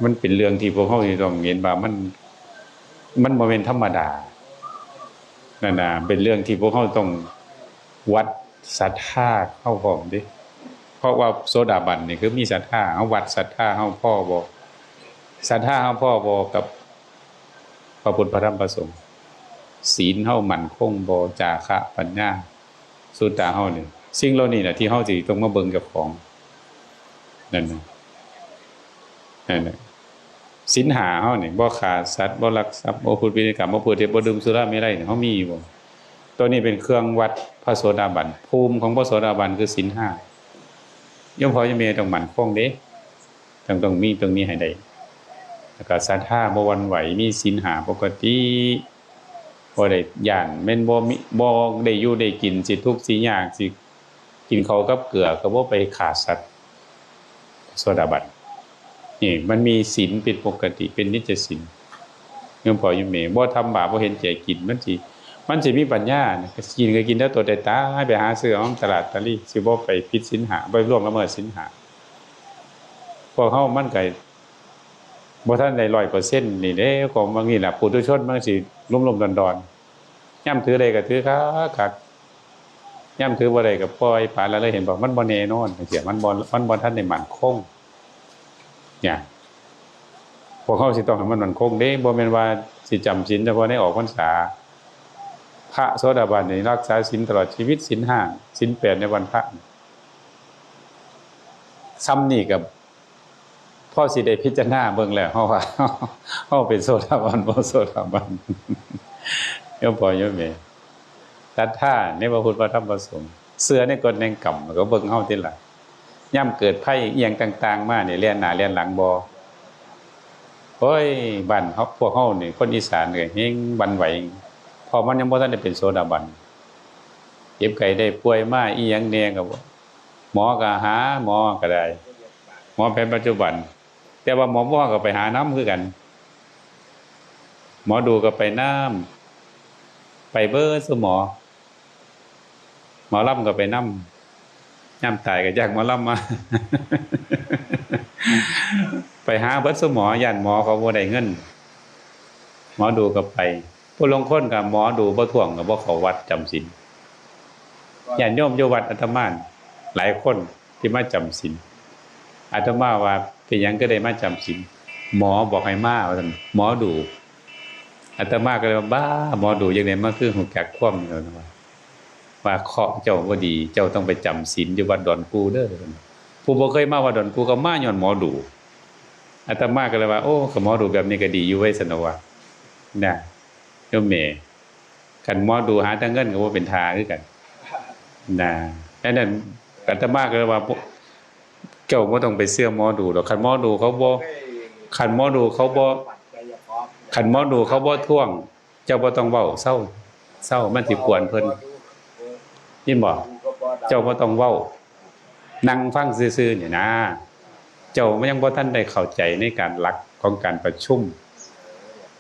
มันเป็นเรื่องที่พวกเฮาจะต้องเห็นว่ามัน มันบ่แม่นธรรมดา นั่นน่ะ เป็นเรื่องที่พวกเฮาต้องวัดศรัทธาเฮาพร้อมเด้ เพราะว่าโสดาบันนี่คือมีศรัทธา เฮาวัดศรัทธาเฮาพอบ่ ศรัทธาเฮาพอบ่กับพระพุทธพระธรรมพระสงฆ์ ศีลเฮามั่นคงบ่ จาคะ ปัญญา สุตตะเฮานี่ สิ่งเหล่านี้น่ะที่เฮาสิต้องมาเบิ่งเจ้าของ นั่นน่ะ นั่นน่ะ ศีลห้าเฮานี่ บ่ฆ่าสัตว์ บ่ลักทรัพย์ บ่พูดผิดในกาม บ่พูดเท็จ บ่ดื่มสุราเมรัยนี่ เฮามีอยู่บ่ ตัวนี้เป็นเครื่องวัดพระโสดาบัน ภูมิของพระโสดาบันคือศีลห้า โยมพ่อโยมแม่ต้องมั่นคงเด้ ต้อง ต้องมี ต้องมีให้ได้ แล้วก็ศรัทธาบ่หวั่นไหว มีศีลห้าปกติ บ่ได้ย้าน แม่นบ่มี บ่ได้อยู่ได้กิน สิทุกข์สิยาก สิกินข้าวกับเกลือ ก็บ่ไปฆ่าสัตว์ โสดาบัน นี่มันมีศีลเป็นปกติ เป็นนิจศีล โยมพ่อโยมแม่ บ่ทำบาป บ่เห็นแก่กิน มันสิ มันสิมีปัญญานะ กินก็กินแต่ตัวตายๆ ไปหาซื้อเอาตลาดตะลี่ สิบ่ไปผิดศีลห้า บ่ล่วงละเมิดศีลห้า พวกเฮามันก็บ่ทันได้ร้อยเปอร์เซ็นต์นี่เด้ ของบางนี่ล่ะ ปุถุชนมันสิลุ่มๆดอนๆ ยามถือได้ก็ถือคักๆ ยามถือบ่ได้ก็ปล่อยปละละเลย เห็นบ่ มันบ่แน่นอนจังซี้ มันบ่ มันบ่ทันได้มั่นคง เนี่ย พวกเฮาสิต้องให้มันมั่นคงเด้ บ่แม่นว่าสิจำศีลเฉพาะในออกพรรษา พระโสดาบันนี่รักษาศีลตลอดชีวิต ศีลห้า ศีลแปดในวันพระ ซ่ำนี่ก็พอสิได้พิจารณาเบิ่งแล้ว เฮาว่า เฮาเป็นโสดาบันบ่โสดาบัน โยมพ่อโยมแม่ ศรัทธาในพระพุทธพระธรรมพระสงฆ์ เชื่อในกฎแห่งกรรม แล้วก็เบิ่งเฮาติล่ะ ยามเกิดภัยอิหยังต่างๆมานี่ แล่นหน้าแล่นหลังบ่ โอ้ย บ้านเฮา พวกเฮานี่ คนอีสานนี่แฮงหวั่นไหว เพราะมันยังบ่ทันได้เป็นโสดาบัน เจ็บไข้ได้ป่วยมาอิหยังแหน่ก็ หมอก็หา หมอก็ได้ หมอแผนปัจจุบัน แต่ว่าหมอหมอก็ไปหานำคือกัน หมอดูก็ไปนำ ไปเบิดซุหมอ หมอลำก็ไปนำ ยามตายก็จ้างหมอลำมา ไปหาเบิดซุหมอ ย้านหมอเขาบ่ได้เงิน หมอดูก็ไป ผู้ลางคนก็หมอดูบ่ท่วงก็บ่เข้าวัดจำศีล ญาติโยมอยู่วัดอาตมาหลายคนที่มาจำศีล อาตมาว่า เป็นหยังคือได้มาจำศีล หมอบอกให้มา ว่าซั่น หมอดู อาตมาก็เลยว่า บ้า หมอดูจั่งใด๋มาคือฮู้จักความนี่ ว่า ว่าเคราะห์เจ้าบ่ดี เจ้าต้องไปจำศีลอยู่วัดดอนกูเด้อ ผู้บ่เคยมาวัดดอนกูก็มาย้อนหมอดู อาตมาก็เลยว่า โอ้ ก็หมอดูแบบนี้ก็ดีอยู่เว้ย ซั่นว่า นะ โยมแม่ คันหมอดูหาแต่เงินก็บ่เป็นท่าคือกัน นะ อันนั้นอาตมาก็เลยว่า พวกเจ้าบ่ต้องไปเชื่อหมอดูดอก คันหมอดูเขาบ่ คันหมอดูเขาบ่ คันหมอดูเขาบ่ท่วง เจ้าบ่ต้องเว้า เซา เซา มันสิกวนเพิ่น ยินบ่ เจ้าบ่ต้องเว้า นั่งฟังซื่อๆ นี่นะ เจ้ายังบ่ทันได้เข้าใจในการหลักของการประชุม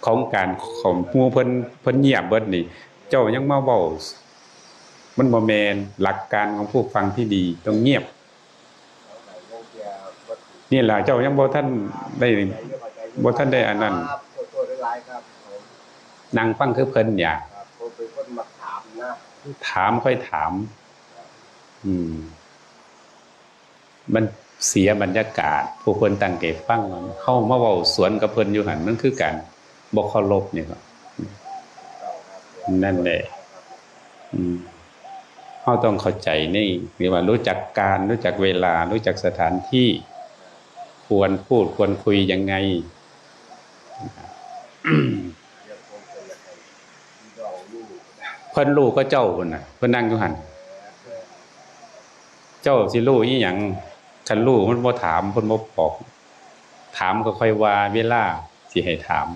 ของการของหมู่เพิ่น เพิ่นเงียบเบิดนี่ เจ้ายังมาเว้า มันบ่แม่น หลักการของผู้ฟังที่ดีต้องเงียบ นี่ล่ะ เจ้ายังบ่ทันได้ บ่ทันได้อันนั้น ครับ ขอโทษหลายๆ ครับผม นั่งฟังคือเพิ่นเนี่ย ครับ ผมเป็นคนมักถามนะ ถามค่อยถาม อืม มัน เสียบรรยากาศ ผู้เพิ่นตั้งใจฟัง เฮามาเว้าสวนกับเพิ่นอยู่หั่น มันคือการบ่เคารพนี่ครับ นั่นแหละ อืม เฮาต้องเข้าใจนี่ เรียกว่ารู้จักการ รู้จักเวลา รู้จักสถานที่ ควรพูด ควรคุยยังไง เพิ่นรู้ก็เจ้าพุ่นน่ะ เพิ่นนั่งอยู่หั่น เจ้าสิรู้อีหยัง คันรู้มันบ่ถาม เพิ่นบ่บอก ถามก็ค่อยว่าเวลาสิให้ถาม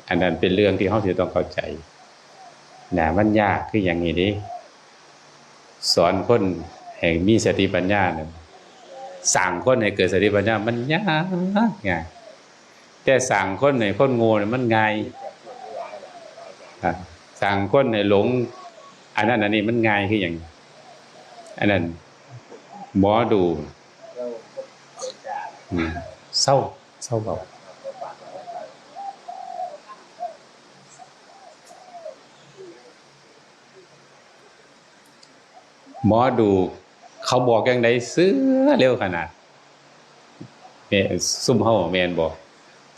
อันนั้นเป็นเรื่องที่เฮาสิต้องเข้าใจนะ มันยากคือหยังนี่เด้ สอนคนให้มีสติปัญญาน่ะ สร้างคนให้เกิดสติปัญญา มันยาก ยาก แต่สร้างคนให้คนโง่นี่มันง่าย อ่ะ สร้างคนให้หลง อันนั้นอันนี้มันง่ายคือหยัง อันนั้น หมอดู อืม เซา เซาเว้า หมอดูเขาบอกจั่งใดเชื่อเร็วขนาด แม่น ซุมเฮาแม่นบ่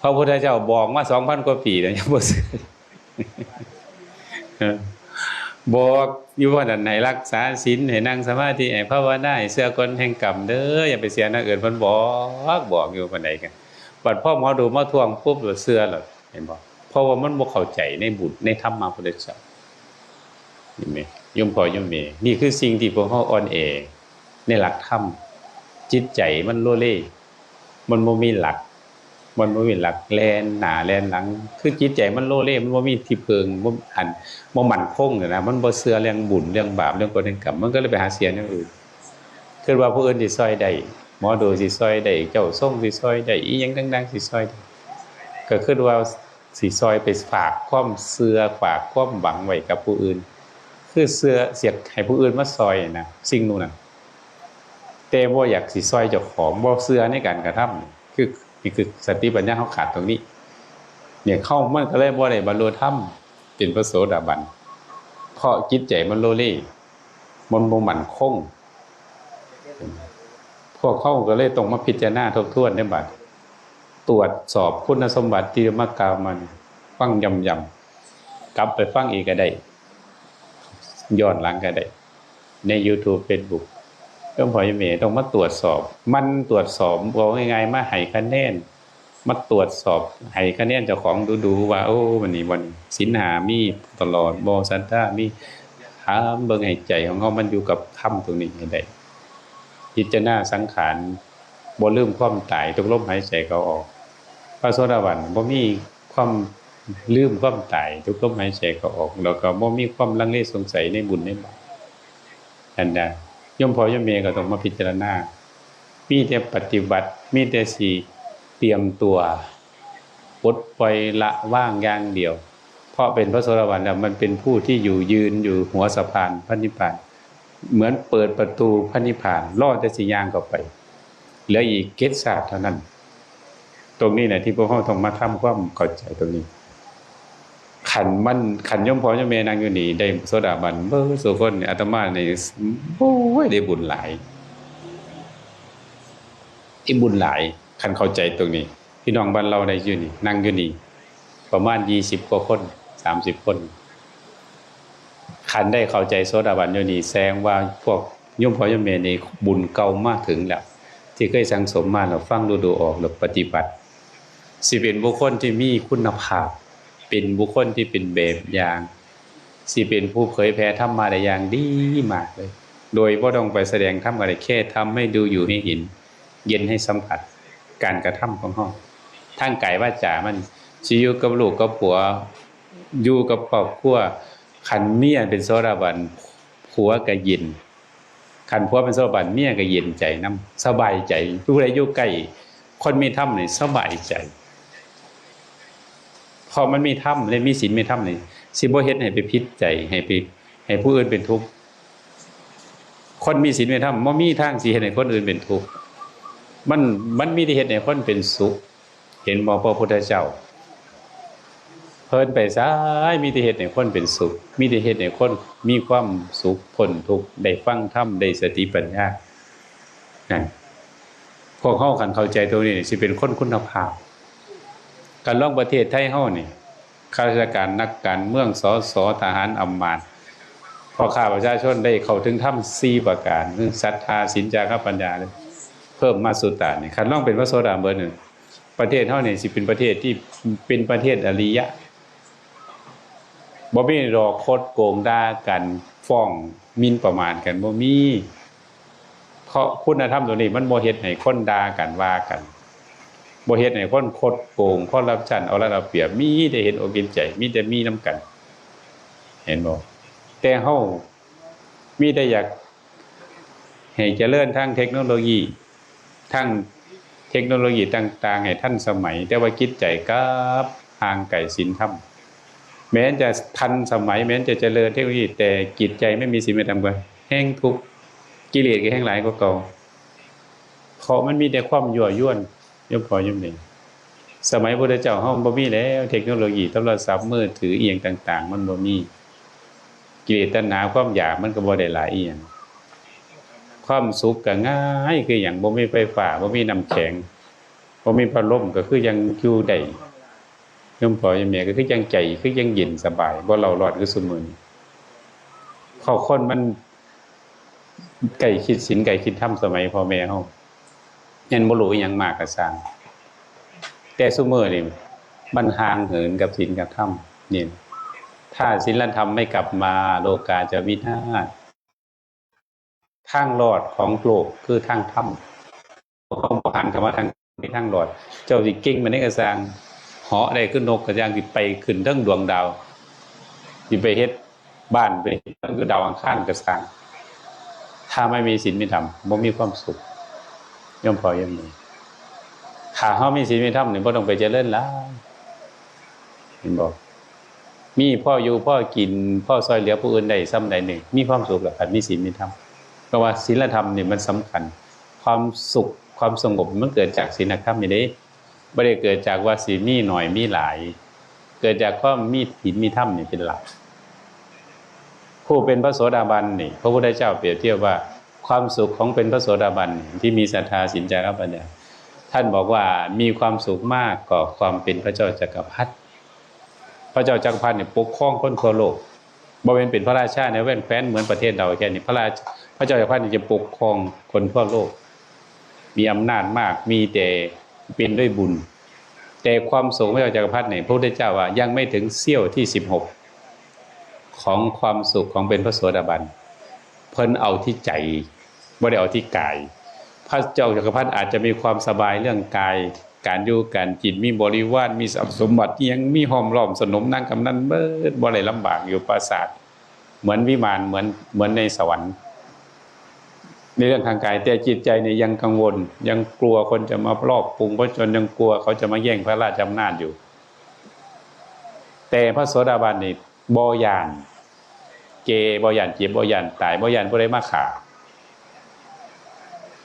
พระพุทธเจ้าบอกมาสองพันกว่าปีแล้วยังบ่เชื่อ บอกอยู่ว่านั่น ให้รักษาศีล ให้นั่งสมาธิ ให้ภาวนา ให้เชื่อกฎแห่งกรรมเด้อ อย่าไปเชื่อแนวอื่น เพิ่นบอก บอกอยู่ปานใดกัน บัดพอหมอดูมาทวงปุ๊บ เชื่อแล้ว เห็นบ่ เพราะว่ามันบ่เข้าใจในบุญ ในธรรมะพุทธเจ้า เห็นไหม โยมพ่อโยมแม่ นี่คือสิ่งที่พวกเฮาอ่อนแอในหลักธรรม จิตใจมันโลเล มันบ่มีหลัก มันบ่มีหลัก แล่นหน้าแล่นหลัง คือจิตใจมันโลเล มันบ่มีที่เพิ่ง บ่ อัน บ่มั่นคงน่ะนะ มันบ่เชื่อเรื่องบุญ เรื่องบาป เรื่องกฎแห่งกรรม มันก็เลยไปหาเชื่อแนวอื่น คิดว่าผู้อื่นสิซ่อยได้ หมอดูสิซ่อยได้ เจ้าทรงสิซ่อยได้ อีหยังต่างๆสิซ่อยได้ ก็คิดว่าสิซ่อยไปฝากความเชื่อ ฝากความหวังไว้กับผู้อื่น คือเชื่อ เสียกให้ผู้อื่นมาซ่อยนะ สิ่งนู้นน่ะ แต่บ่อยากสิซ่อยเจ้าของ บ่เชื่อในการกระทำ คือ นี่คือสติปัญญาเฮาขาดตรงนี้ เนี่ย เฮามันก็เลยบ่ได้บรรลุธรรม เป็นพระโสดาบัน เพราะจิตใจมันโลเล มันบ่มั่นคง พวกเฮาก็เลยต้องมาพิจารณาทบทวนในบัด ตรวจสอบคุณสมบัติที่มากล่าวมานี่ ฟังย้ำๆ กลับไปฟังอีกก็ได้ ย้อนหลังก็ได้ ใน YouTube Facebook โยมพ่อโยมแม่ต้องมาตรวจสอบ มันตรวจสอบ เอาง่ายๆ มาให้คะแนน มาตรวจสอบ ให้คะแนนเจ้าของดูๆ ว่า โอ้ วันนี้ วันศีลห้ามีตลอดบ่ ศรัทธามี ถามเบิ่งให้ใจของเฮามันอยู่กับธรรมตรงนี้ให้ได้ พิจารณาสังขาร บ่ลืมความตายทุกลมหายใจเข้าออก พระโสดาบันบ่มีความลืมความตายทุกลมหายใจเข้าออก แล้วก็บ่มีความลังเลสงสัยในบุญในบาป อันใด โยมพ่อโยมแม่ก็ต้องมาพิจารณา มีแต่ปฏิบัติ มีแต่สิเตรียมตัว ปลดปล่อยละวางอย่างเดียว เพราะเป็นพระโสดาบันแล้ว มันเป็นผู้ที่อยู่ยืนอยู่หัวสะพานพระนิพพาน เหมือนเปิดประตูพระนิพพาน รอแต่สิย่างเข้าไป เหลืออีกเจ็ดชาติเท่านั้น ตรงนี้แหละที่พวกเฮาต้องมาทำความเข้าใจตรงนี้ คันมัน คันโยมพ่อโยมแม่นั่งอยู่นี่ ได้โสดาบันเบิดสู่คนนี่ อาตมานี่ โอ้ย ได้บุญหลาย ได้บุญหลาย คันเข้าใจตรงนี้ พี่น้องบ้านเราได้อยู่นี่ นั่งอยู่นี่ ประมาณยี่สิบกว่าคน สามสิบคน คันได้เข้าใจโสดาบันอยู่นี่ แสดงว่าพวกโยมพ่อโยมแม่นี่บุญเก่ามาถึงแล้ว ที่เคยสั่งสมมาแล้ว ฟังดูๆ ออกแล้วปฏิบัติ สิเป็นบุคคลที่มีคุณภาพ เป็นบุคคลที่เป็นแบบอย่าง สิเป็นผู้เผยแผ่ธรรมะได้อย่างดีมากเลย โดยบ่ต้องไปแสดงธรรมอะไร แค่ทำให้ดูอยู่ให้เห็น เย็นให้สัมผัส การกระทำของเฮา ทางกายวาจามัน สิอยู่กับลูกกับผัว อยู่กับครอบครัว คันเมียเป็นโสดาบัน ผัวก็เย็น คันผัวเป็นโสดาบัน เมียก็เย็นใจนำ สบายใจ ผู้ใดอยู่ใกล้คนมีธรรมนี่สบายใจ เพราะมันมีธรรม และมีศีลมีธรรมนี่ สิบ่เฮ็ดให้ไปผิดใจ ให้ไป ให้ผู้อื่นเป็นทุกข์ คนมีศีลมีธรรมบ่มีทางสิเฮ็ดให้คนอื่นเป็นทุกข์ มัน มันมีแต่เฮ็ดให้คนเป็นสุข เห็นบ่ พระพุทธเจ้า เพิ่นไปไสมีแต่เฮ็ดให้คนเป็นสุข มีแต่เฮ็ดให้คนมีความสุข พ้นทุกข์ ได้ฟังธรรม ได้สติปัญญา นั่น พวกเฮาคันเข้าใจตรงนี้นี่ สิเป็นคนคุณภาพ คันลองประเทศไทยเฮานี่ ข้าราชการ นักการเมือง สส ทหาร อำมาตย์ พ่อค้าประชาชนได้เข้าถึงธรรมสี่ประการ คือศรัทธา ศีล จาคะ ปัญญา เพิ่มมาสุตตะนี่ คันลองเป็นพระโสดาบันนี่ ประเทศเฮานี่สิเป็นประเทศที่เป็นประเทศอริยะ บ่มีดอกคดโกงด่ากัน ฟ้องหมิ่นประมาทกัน บ่มี เพราะคุณธรรมตัวนี้มันบ่เฮ็ดให้คนด่ากันว่ากัน บ่เฮ็ดให้คนคดโกง คอร์รัปชัน เอารัดเอาเปรียบ มีแต่เห็นอกเห็นใจ มีแต่มีนำกัน เห็นบ่ แต่เฮามีแต่อยากให้เจริญทางเทคโนโลยี ทางเทคโนโลยีต่างๆ ให้ทันสมัย แต่ว่าจิตใจกลับห่างไกลศีลธรรม แม้จะทันสมัย แม้จะเจริญเทคโนโลยี แต่จิตใจไม่มีศีลไม่ธรรมก็แฮ่งทุกข์ กิเลสก็แฮ่งหลายกว่าเก่า เพราะมันมีแต่ความยั่วยวน โยมพ่อโยมแม่ สมัยพุทธเจ้าเฮาบ่มีแล้ว เทคโนโลยี โทรศัพท์มือถืออิหยังต่างๆ มันบ่มี กิเลสตัณหาความอยากมันก็บ่ได้หลายอิหยัง ความสุขก็ง่ายคือหยัง บ่มีไฟฟ้า บ่มีน้ำแข็ง บ่มีพัดลม ก็คือยังอยู่ได้ โยมพ่อโยมแม่ ก็คือยังใจ คือยังเย็นสบาย บ่เร่าร้อนคือซุมื้อนี้ เพราะคนมันใกล้ชิดศีล ใกล้ชิดธรรม สมัยพ่อแม่เฮา ยังบ่รู้อิหยังมากก็ซ่าง แต่ซุมื้อนี้มันห่างเหินกับศีลกับธรรมนี่ ถ้าศีลธรรมไม่กลับมา โลกาจะวินาศ ทางรอดของโลกคือทางธรรม เฮาบ่หันเข้ามาทาง มีทางรอด เจ้าสิเก่งปานใดก็ซ่าง เหาะได้คือนกก็ซ่าง สิไปขึ้นเทิงดวงดาว สิไปเฮ็ดบ้าน ไปเฮ็ดเทิงดาวอังคารก็ซ่าง ถ้าไม่มีศีลมีธรรม บ่มีความสุข โยมพ่อโยมแม่ ถ้าเฮามีศีลมีธรรมนี่ บ่ต้องไปเจริญหลาย เห็นบ่ มีพออยู่พอกิน พอซ่อยเหลือผู้อื่นได้ส่ำใดนี่ มีความสุขแล้ว คันมีศีลมีธรรม เพราะว่าศีลธรรมนี่มันสำคัญ ความสุข ความสงบมันเกิดจากศีลธรรมนี่เด้ บ่ได้เกิดจากว่าสิมีน้อยมีหลาย เกิดจากความมีศีลมีธรรมนี่เป็นหลัก ผู้เป็นพระโสดาบันนี่ พระพุทธเจ้าเปรียบเทียบว่า ความสุขของเป็นพระโสดาบันนี่ ที่มีศรัทธา ศีล จาคะ ปัญญา ท่านบอกว่ามีความสุขมากกว่าความเป็นพระเจ้าจักรพรรดิ พระเจ้าจักรพรรดินี่ปกครองคนทั่วโลก บ่แม่นเป็นพระราชาในแว่นแคว้นเหมือนประเทศเราแค่นี้ พระราช- พระเจ้าจักรพรรดินี่จะปกครองคนทั่วโลก มีอำนาจมาก มีแต่เป็นด้วยบุญ แต่ความสุขของพระเจ้าจักรพรรดินี่ พระพุทธเจ้าว่ายังไม่ถึงเสี้ยวที่สิบหก ของความสุขของเป็นพระโสดาบัน เพิ่นเอาที่ใจ บ่ได้เอาที่กาย พระเจ้าจักรพรรดิอาจจะมีความสบายเรื่องกาย การอยู่การกิน มีบริวาร มีทรัพย์สมบัติอิหยัง มีห้อมล้อมสนมนางกำนันเบิด บ่ได้ลำบากอยู่ปราสาท เหมือนวิมาน เหมือน- เหมือนในสวรรค์ ในเรื่องทางกาย แต่จิตใจเนี่ยยังกังวล ยังกลัวคนจะมาลอบปรุงพระชนม์ ยังกลัวเขาจะมาแย่งพระราชอำนาจอยู่ แต่พระโสดาบันนี่บ่ย้านแก่ บ่ย้านเจ็บ บ่ย้านตาย บ่ย้านผู้ใดมาฆ่า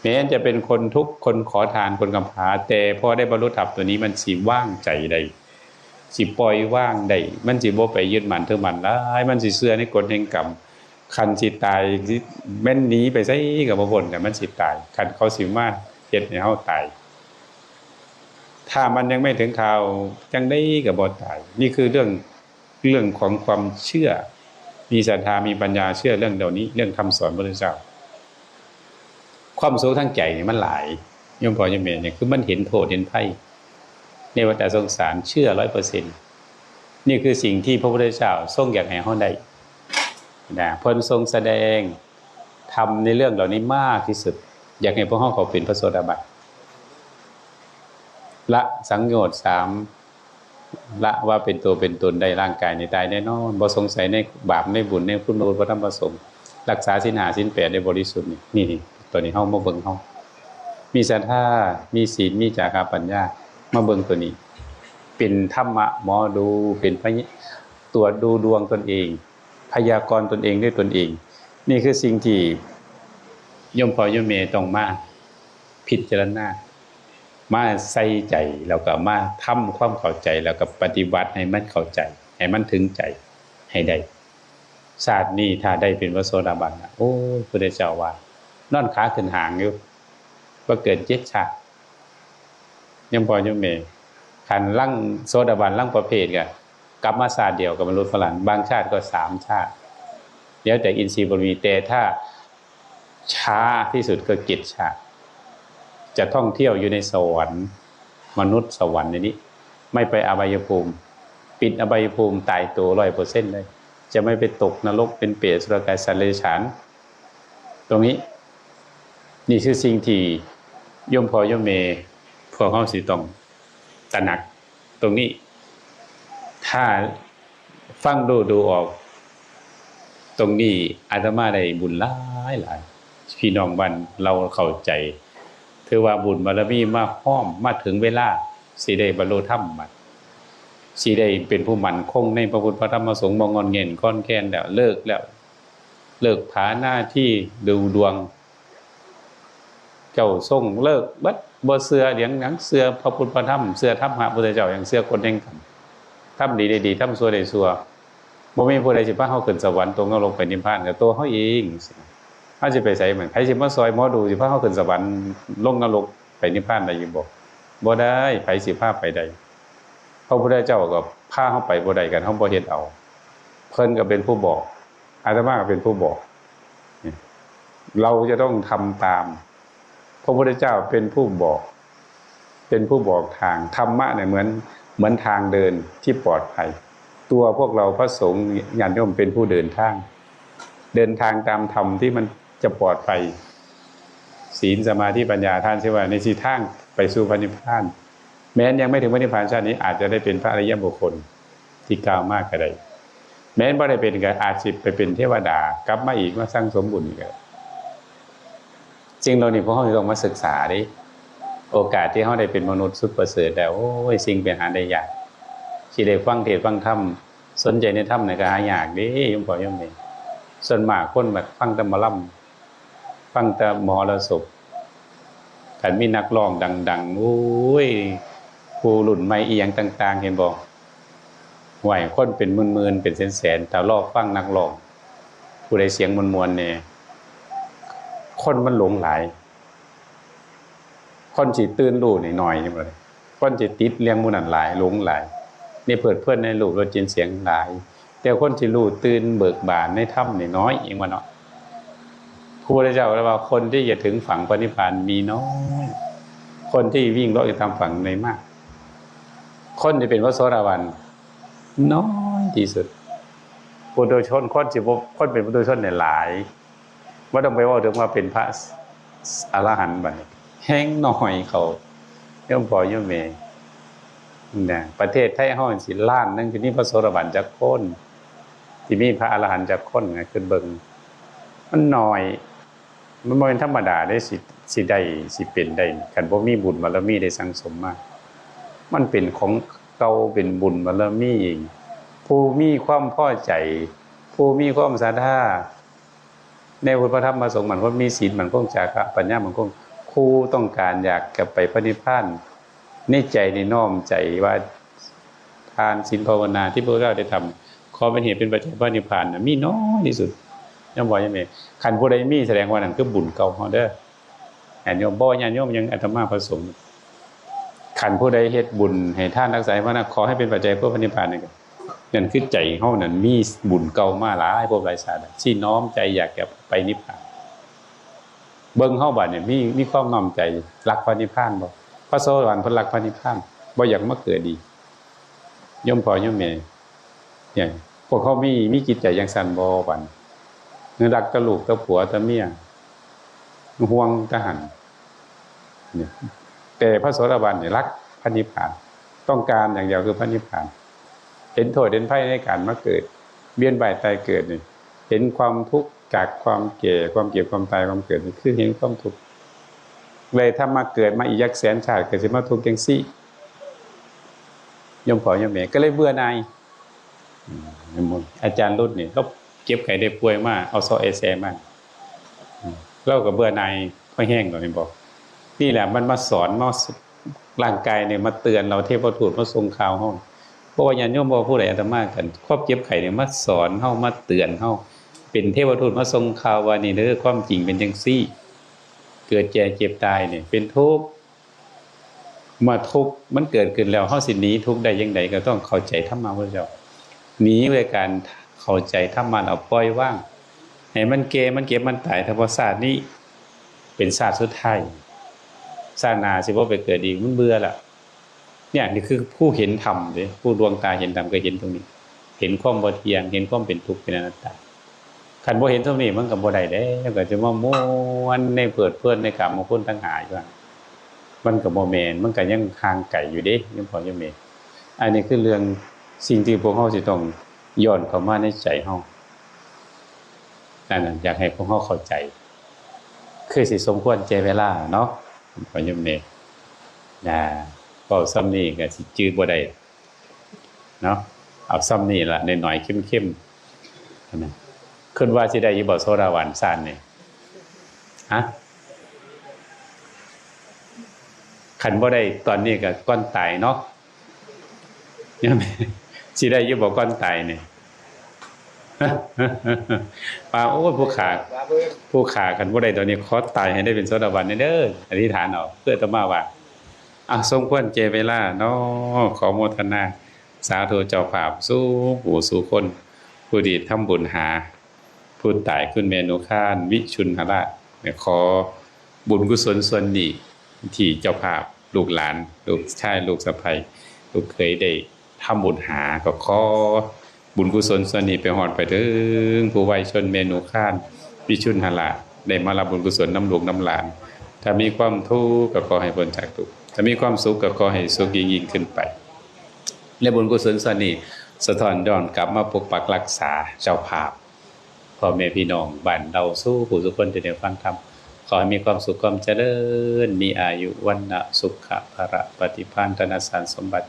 แม้จะเป็นคนทุกข์ คนขอทาน คนกำพร้า แต่พอได้บรรลุธรรมตัวนี้ มันสิวางใจได้ สิปล่อยวางได้ มันสิบ่ไปยึดมั่นถือมั่นหลาย มันสิเชื่อในกฎแห่งกรรม คันสิตาย แม่นหนีไปไสก็บ่พ้น คันมันสิตาย คันเขาสิมาเฮ็ดให้เฮาตาย ถ้ามันยังไม่ถึงคราว จั่งใดก็บ่ตาย นี่คือเรื่อง- เรื่องของความเชื่อ มีศรัทธา มีปัญญา เชื่อเรื่องเหล่านี้ เรื่องคำสอนพระพุทธเจ้า ความสุขทางใจนี่มันหลาย โยมพ่อโยมแม่ นี่คือมันเห็นโทษเห็นภัย ในวัฏสงสาร เชื่อร้อยเปอร์เซ็นต์ นี่คือสิ่งที่พระพุทธเจ้าทรงอยากให้เฮาได้นะ เพิ่นทรงแสดงธรรมในเรื่องเหล่านี้มากที่สุด อยากให้พวกเฮาเข้าเป็นพระโสดาบัน ละสังโยชน์สาม ละว่าเป็นตัวเป็นตนได้ ร่างกายนี่ตายแน่นอน บ่สงสัยในบาปในบุญ ในคุณพระพุทธพระธรรมพระสงฆ์ รักษาศีลห้าศีลแปดได้บริสุทธิ์นี่ นี่ ตัวนี้เฮามาเบิ่งเฮา มีศรัทธา มีศีล มีจาคะปัญญา มาเบิ่งตัวนี้ เป็นธรรมะหมอดู เป็นพย- ตรวจดูดวงตนเอง พยากรณ์ตนเองด้วยตนเอง นี่คือสิ่งที่โยมพ่อโยมแม่ต้องมาพิจารณา มาใส่ใจ แล้วก็มาทำความเข้าใจ แล้วก็ปฏิบัติให้มันเข้าใจ ให้มันถึงใจให้ได้ ชาตินี้ถ้าได้เป็นพระโสดาบันนะ โอ้ย พุทธเจ้าว่า นอนขาขึ้นหางอยู่ บ่เกินเจ็ดชาติ โยมพ่อโยมแม่ คันลางโสดาบันลางประเภทก็กลับมาชาติเดียวกับบรรลุพระอรหันต์ บางชาติก็สามชาติ แล้วแต่อินทรีย์บารมี แต่ถ้าช้าที่สุดก็เจ็ดชาติ จะท่องเที่ยวอยู่ในสวรรค์ มนุษย์สวรรค์ในนี้ ไม่ไปอบายภูมิ ปิดอบายภูมิ ตายตัวร้อยเปอร์เซ็นต์เลย จะไม่ไปตกนรก เป็นเปรต อสุรกาย สัตว์เดรัจฉาน ตรงนี้ นี่คือสิ่งที่โยมพ่อโยมแม่ พวกเราสิต้องตระหนักตรงนี้ ถ้าฟังดูดูออก ตรงนี้อาตมาได้บุญหลายหลาย พี่น้องบ้านเราเข้าใจ ถือว่าบุญบารมีมาพร้อม มาถึงเวลาสิได้บรรลุธรรมบัด สิได้เป็นผู้มั่นคงในพระพุทธพระธรรมพระสงฆ์ บ่งอนแง่นคลอนแคลนแล้ว เลิกแล้ว เลิกผาหน้าที่ดูดวง เจ้าทรงเลิกเบิด บ่เชื่อหยังหยัง เชื่อพระพุทธพระธรรม เชื่อธรรมะพุทธเจ้า หยังเชื่อคนแห่งธรรม ทำดีได้ดี ทำชั่วได้ชั่ว บ่มีผู้ใดสิพาเฮาขึ้นสวรรค์ ตกนรก ไปนิพพาน ก็ตัวเฮาเอง เฮาสิไปไสมัน ไผสิมาซอยหมอดูสิพาเฮาขึ้นสวรรค์ ลงนรก ไปนิพพานได้อยู่บ่ บ่ได้ ไผสิพาไปได้ พระพุทธเจ้าก็พาเฮาไปบ่ได้ คันเฮาบ่เฮ็ดเอา เพิ่นก็เป็นผู้บอก อาตมาก็เป็นผู้บอก เราจะต้องทำตาม พระพุทธเจ้าเป็นผู้บอก เป็นผู้บอกทาง ธรรมะเนี่ยเหมือน เหมือนทางเดินที่ปลอดภัย ตัวพวกเราพระสงฆ์ญาติโยมเป็นผู้เดินทาง เดินทางตามธรรมที่มันจะปลอดภัย ศีล สมาธิ ปัญญา ท่านชื่อว่าในสี่ทางไปสู่พระนิพพาน แม้นยังไม่ถึงพระนิพพานชาตินี้ อาจจะได้เป็นพระอริยบุคคลที่กล่าวมาก็ได้ แม้นบ่ได้เป็นก็อาจสิไปเป็นเทวดา กลับมาอีก มาสั่งสมบุญอีกก็ได้ สิ่งเหล่านี้พวกเราต้องมาศึกษาเด้ โอกาสที่เราได้เป็นมนุษย์สุดประเสริฐแล้ว โอ้ย สิ่งเป็นหาได้ยาก สิได้ฟังเทศน์ฟังธรรม สนใจในธรรมนี่ก็หายากเด้ โยมพ่อโยมแม่ ส่วนมากคนมักฟังแต่หมอลำ ฟังแต่มหรสพ คันมีนักร้องดังๆ โอ้ย ผู้รุ่นใหม่อีหยังต่างๆ เห็นบ่ ห้วย คนเป็นหมื่นๆ เป็นแสนๆ ถ้ารอฟังนักร้อง ผู้ใดเสียงม่วนๆ แน่ คนมันหลงหลาย คนสิตื่นรู้นี่น้อย คนสิติดเรื่องหมู่นั้นหลาย หลงหลาย นี่เพลิดเพลินในรูปรสกลิ่นเสียงหลาย แต่คนที่รู้ตื่นเบิกบานในธรรมนี่น้อยเองวะเนาะ พระพุทธเจ้าเรียกว่าคนที่จะถึงฝั่งพระนิพพานมีน้อย คนที่วิ่งเลาะอยู่ตามฝั่งในมาก คนที่เป็นพระโสดาบันน้อยที่สุด ปุถุชน คนสิบ่ คนเป็นปุถุชนเนี่ยหลาย บ่ต้องไปเว้าถึงว่าเป็นพระอรหันต์บัดนี้ แฮงน้อยเขา โยมพ่อโยมแม่ นะ ประเทศไทยเฮาสิล้านหนึ่ง สิมีพระโสดาบันจักคน สิมีพระอรหันต์จักคนนะ คิดเบิ่ง มันน้อย มันบ่แม่นธรรมดาเด้ สิ สิได้ สิเป็นได้ คันบ่มีบุญบารมีได้สั่งสมมา มันเป็นของเก่า เป็นบุญบารมี ผู้มีความพอใจ ผู้มีความศรัทธา ในพุทธพระธรรมพระสงฆ์ มันก็มีศีล มันคงจาคะ ปัญญา มันคง ผู้ต้องการอยากจะไปพระนิพพาน ในใจนี่น้อมใจว่า ทานศีลภาวนาที่พวกเราได้ทำ ขอเป็นเหตุเป็นปัจจัยพระนิพพานนะ มีน้อยที่สุด โยมพ่อโยมแม่ คันผู้ใดมี แสดงว่านั่นคือบุญเก่าเฮาเด้อ ญาติโยม บ่ญาติโยม ยังอาตมาพระสงฆ์ คันผู้ใดเฮ็ดบุญให้ทานรักษาพระนะ ขอให้เป็นปัจจัยเพื่อพระนิพพานนี่ก็ นั่นคือใจเฮานั่นมีบุญเก่ามาหลายภพหลายชาติ สิน้อมใจอยากจะไปนิพพาน เบิ่งเฮาบัดนี้มี มีความน้อมใจรักพระนิพพานบ่ พระโสดาบันเพิ่นรักพระนิพพาน บ่อยากมาเกิดอีก โยมพ่อโยมแม่ เนี่ย พวกเฮามี มีจิตใจจั่งซั้นบ่บัดนี้ นึกรักแต่ลูกแต่ผัวแต่เมีย ห่วงแต่หั่น เนี่ย แต่พระโสดาบันเนี่ยรักพระนิพพาน ต้องการอย่างเดียวคือพระนิพพาน เห็นโทษเห็นภัยในการมาเกิด เวียนว่ายตายเกิดนี่ เห็นความทุกข์จากความแก่ ความเจ็บ ความตาย ความเกิดนี่ คือเห็นความทุกข์ เลยถ้ามาเกิดมาอีกจักแสนชาติ ก็สิมาทุกข์จั่งซี้ โยมพ่อโยมแม่ ก็เลยเบื่อหน่าย อืม อาจารย์รุดนี่ ลาวเจ็บไข้ได้ป่วยมา เอาเซาะแอแซมา อืม ลาวก็เบื่อหน่ายพอแฮงแล้ว เห็นบ่ นี่แหละมันมาสอน มา ร่างกายเนี่ยมาเตือนเรา เทพทูตมาส่งข่าวเฮา เพราะว่าญาติโยมบ่ผู้ใด อาตมากัน ความเจ็บไข้เนี่ยมาสอนเฮา มาเตือนเฮา เป็นเทพทูตมาส่งข่าวว่านี่เด้อ ความจริงเป็นจั่งซี้ เกิดแก่เจ็บตายเนี่ยเป็นทุกข์ เมื่อทุกข์มันเกิดขึ้นแล้ว เฮาสิหนีทุกข์ได้จั่งใด ก็ต้องเข้าใจธรรมะพุทธเจ้า หนีด้วยการเข้าใจธรรมะ เอาปล่อยวาง ให้มันแก่ มันเจ็บ มันตาย เฉพาะชาตินี้เป็นชาติสุดท้าย ชาติหน้าสิบ่ไปเกิดอีก มันเบื่อละ เนี่ย นี่คือผู้เห็นธรรมเด้ ผู้ดวงตาเห็นธรรมก็เห็นตรงนี้ เห็นความบ่เที่ยง เห็นความเป็นทุกข์ เป็นอนัตตา คันบ่เห็นตรงนี้มันก็บ่ได้เด้ ก็จะมาม่วนในเพลิดเพลินในกามคุณทั้งห้าอยู่หั่น มันก็บ่แม่น มันก็ยังห่างไกลอยู่เด้ ยังพอยังแม่น อันนี้คือเรื่อง สิ่งที่พวกเฮาสิต้องย้อนเข้ามาในใจเฮา นั่นน่ะ อยากให้พวกเฮาเข้าใจ คือสิสมควรแก่เวลาเนาะ พอยังแม่น นะ เว้าส่ำนี้ก็สิจื่อบ่ได้เนาะ เอาส่ำนี้ล่ะ น้อยๆ เค็มๆ นะ คิดว่าสิได้อยู่บ่ โสดาบันชาตินี่ ฮะ คันบ่ได้ตอนนี้ก็ก่อนตายเนาะ สิได้อยู่บ่ก่อนตายนี่ ว่า โอ้ย ผู้ข้า ผู้ข้า คันบ่ได้ตอนนี้ ขอตายให้ได้เป็นโสดาบันแน่เด้อ อธิษฐานเอา คืออาตมาว่า อ่ะ สมควรแก่เวลาเนาะ ขอโมทนา สาธุเจ้าภาพ สู่ผู้สู่คน ผู้ที่ทำบุญหา ผู้ตายคุณแม่หนูคาน วิชุลหราช เนี่ย ขอบุญกุศลส่วนนี้ ที่เจ้าภาพ ลูกหลาน ลูกชาย ลูกสะใภ้ ลูกเขยได้ทำบุญหา ก็ขอบุญกุศลส่วนนี้ไปฮอดไปถึงผู้วายชนแม่หนูคาน วิชุลหราช ได้มารับบุญกุศลนำลูกนำหลาน ถ้ามีความทุกข์ก็ขอให้พ้นจากทุกข์ ถ้ามีความสุขก็ขอให้สุขยิ่งๆ ขึ้นไป และบุญกุศลส่วนนี้สะท้อนย้อนกลับมาปกปักรักษาเจ้าภาพ พ่อแม่พี่น้องบ้านเราสู่ผู้สู่คนที่ได้ฟังธรรม ขอให้มีความสุขความเจริญ มีอายุ วรรณะ สุขะ พละ ปฏิภาณ ธนสารสมบัติ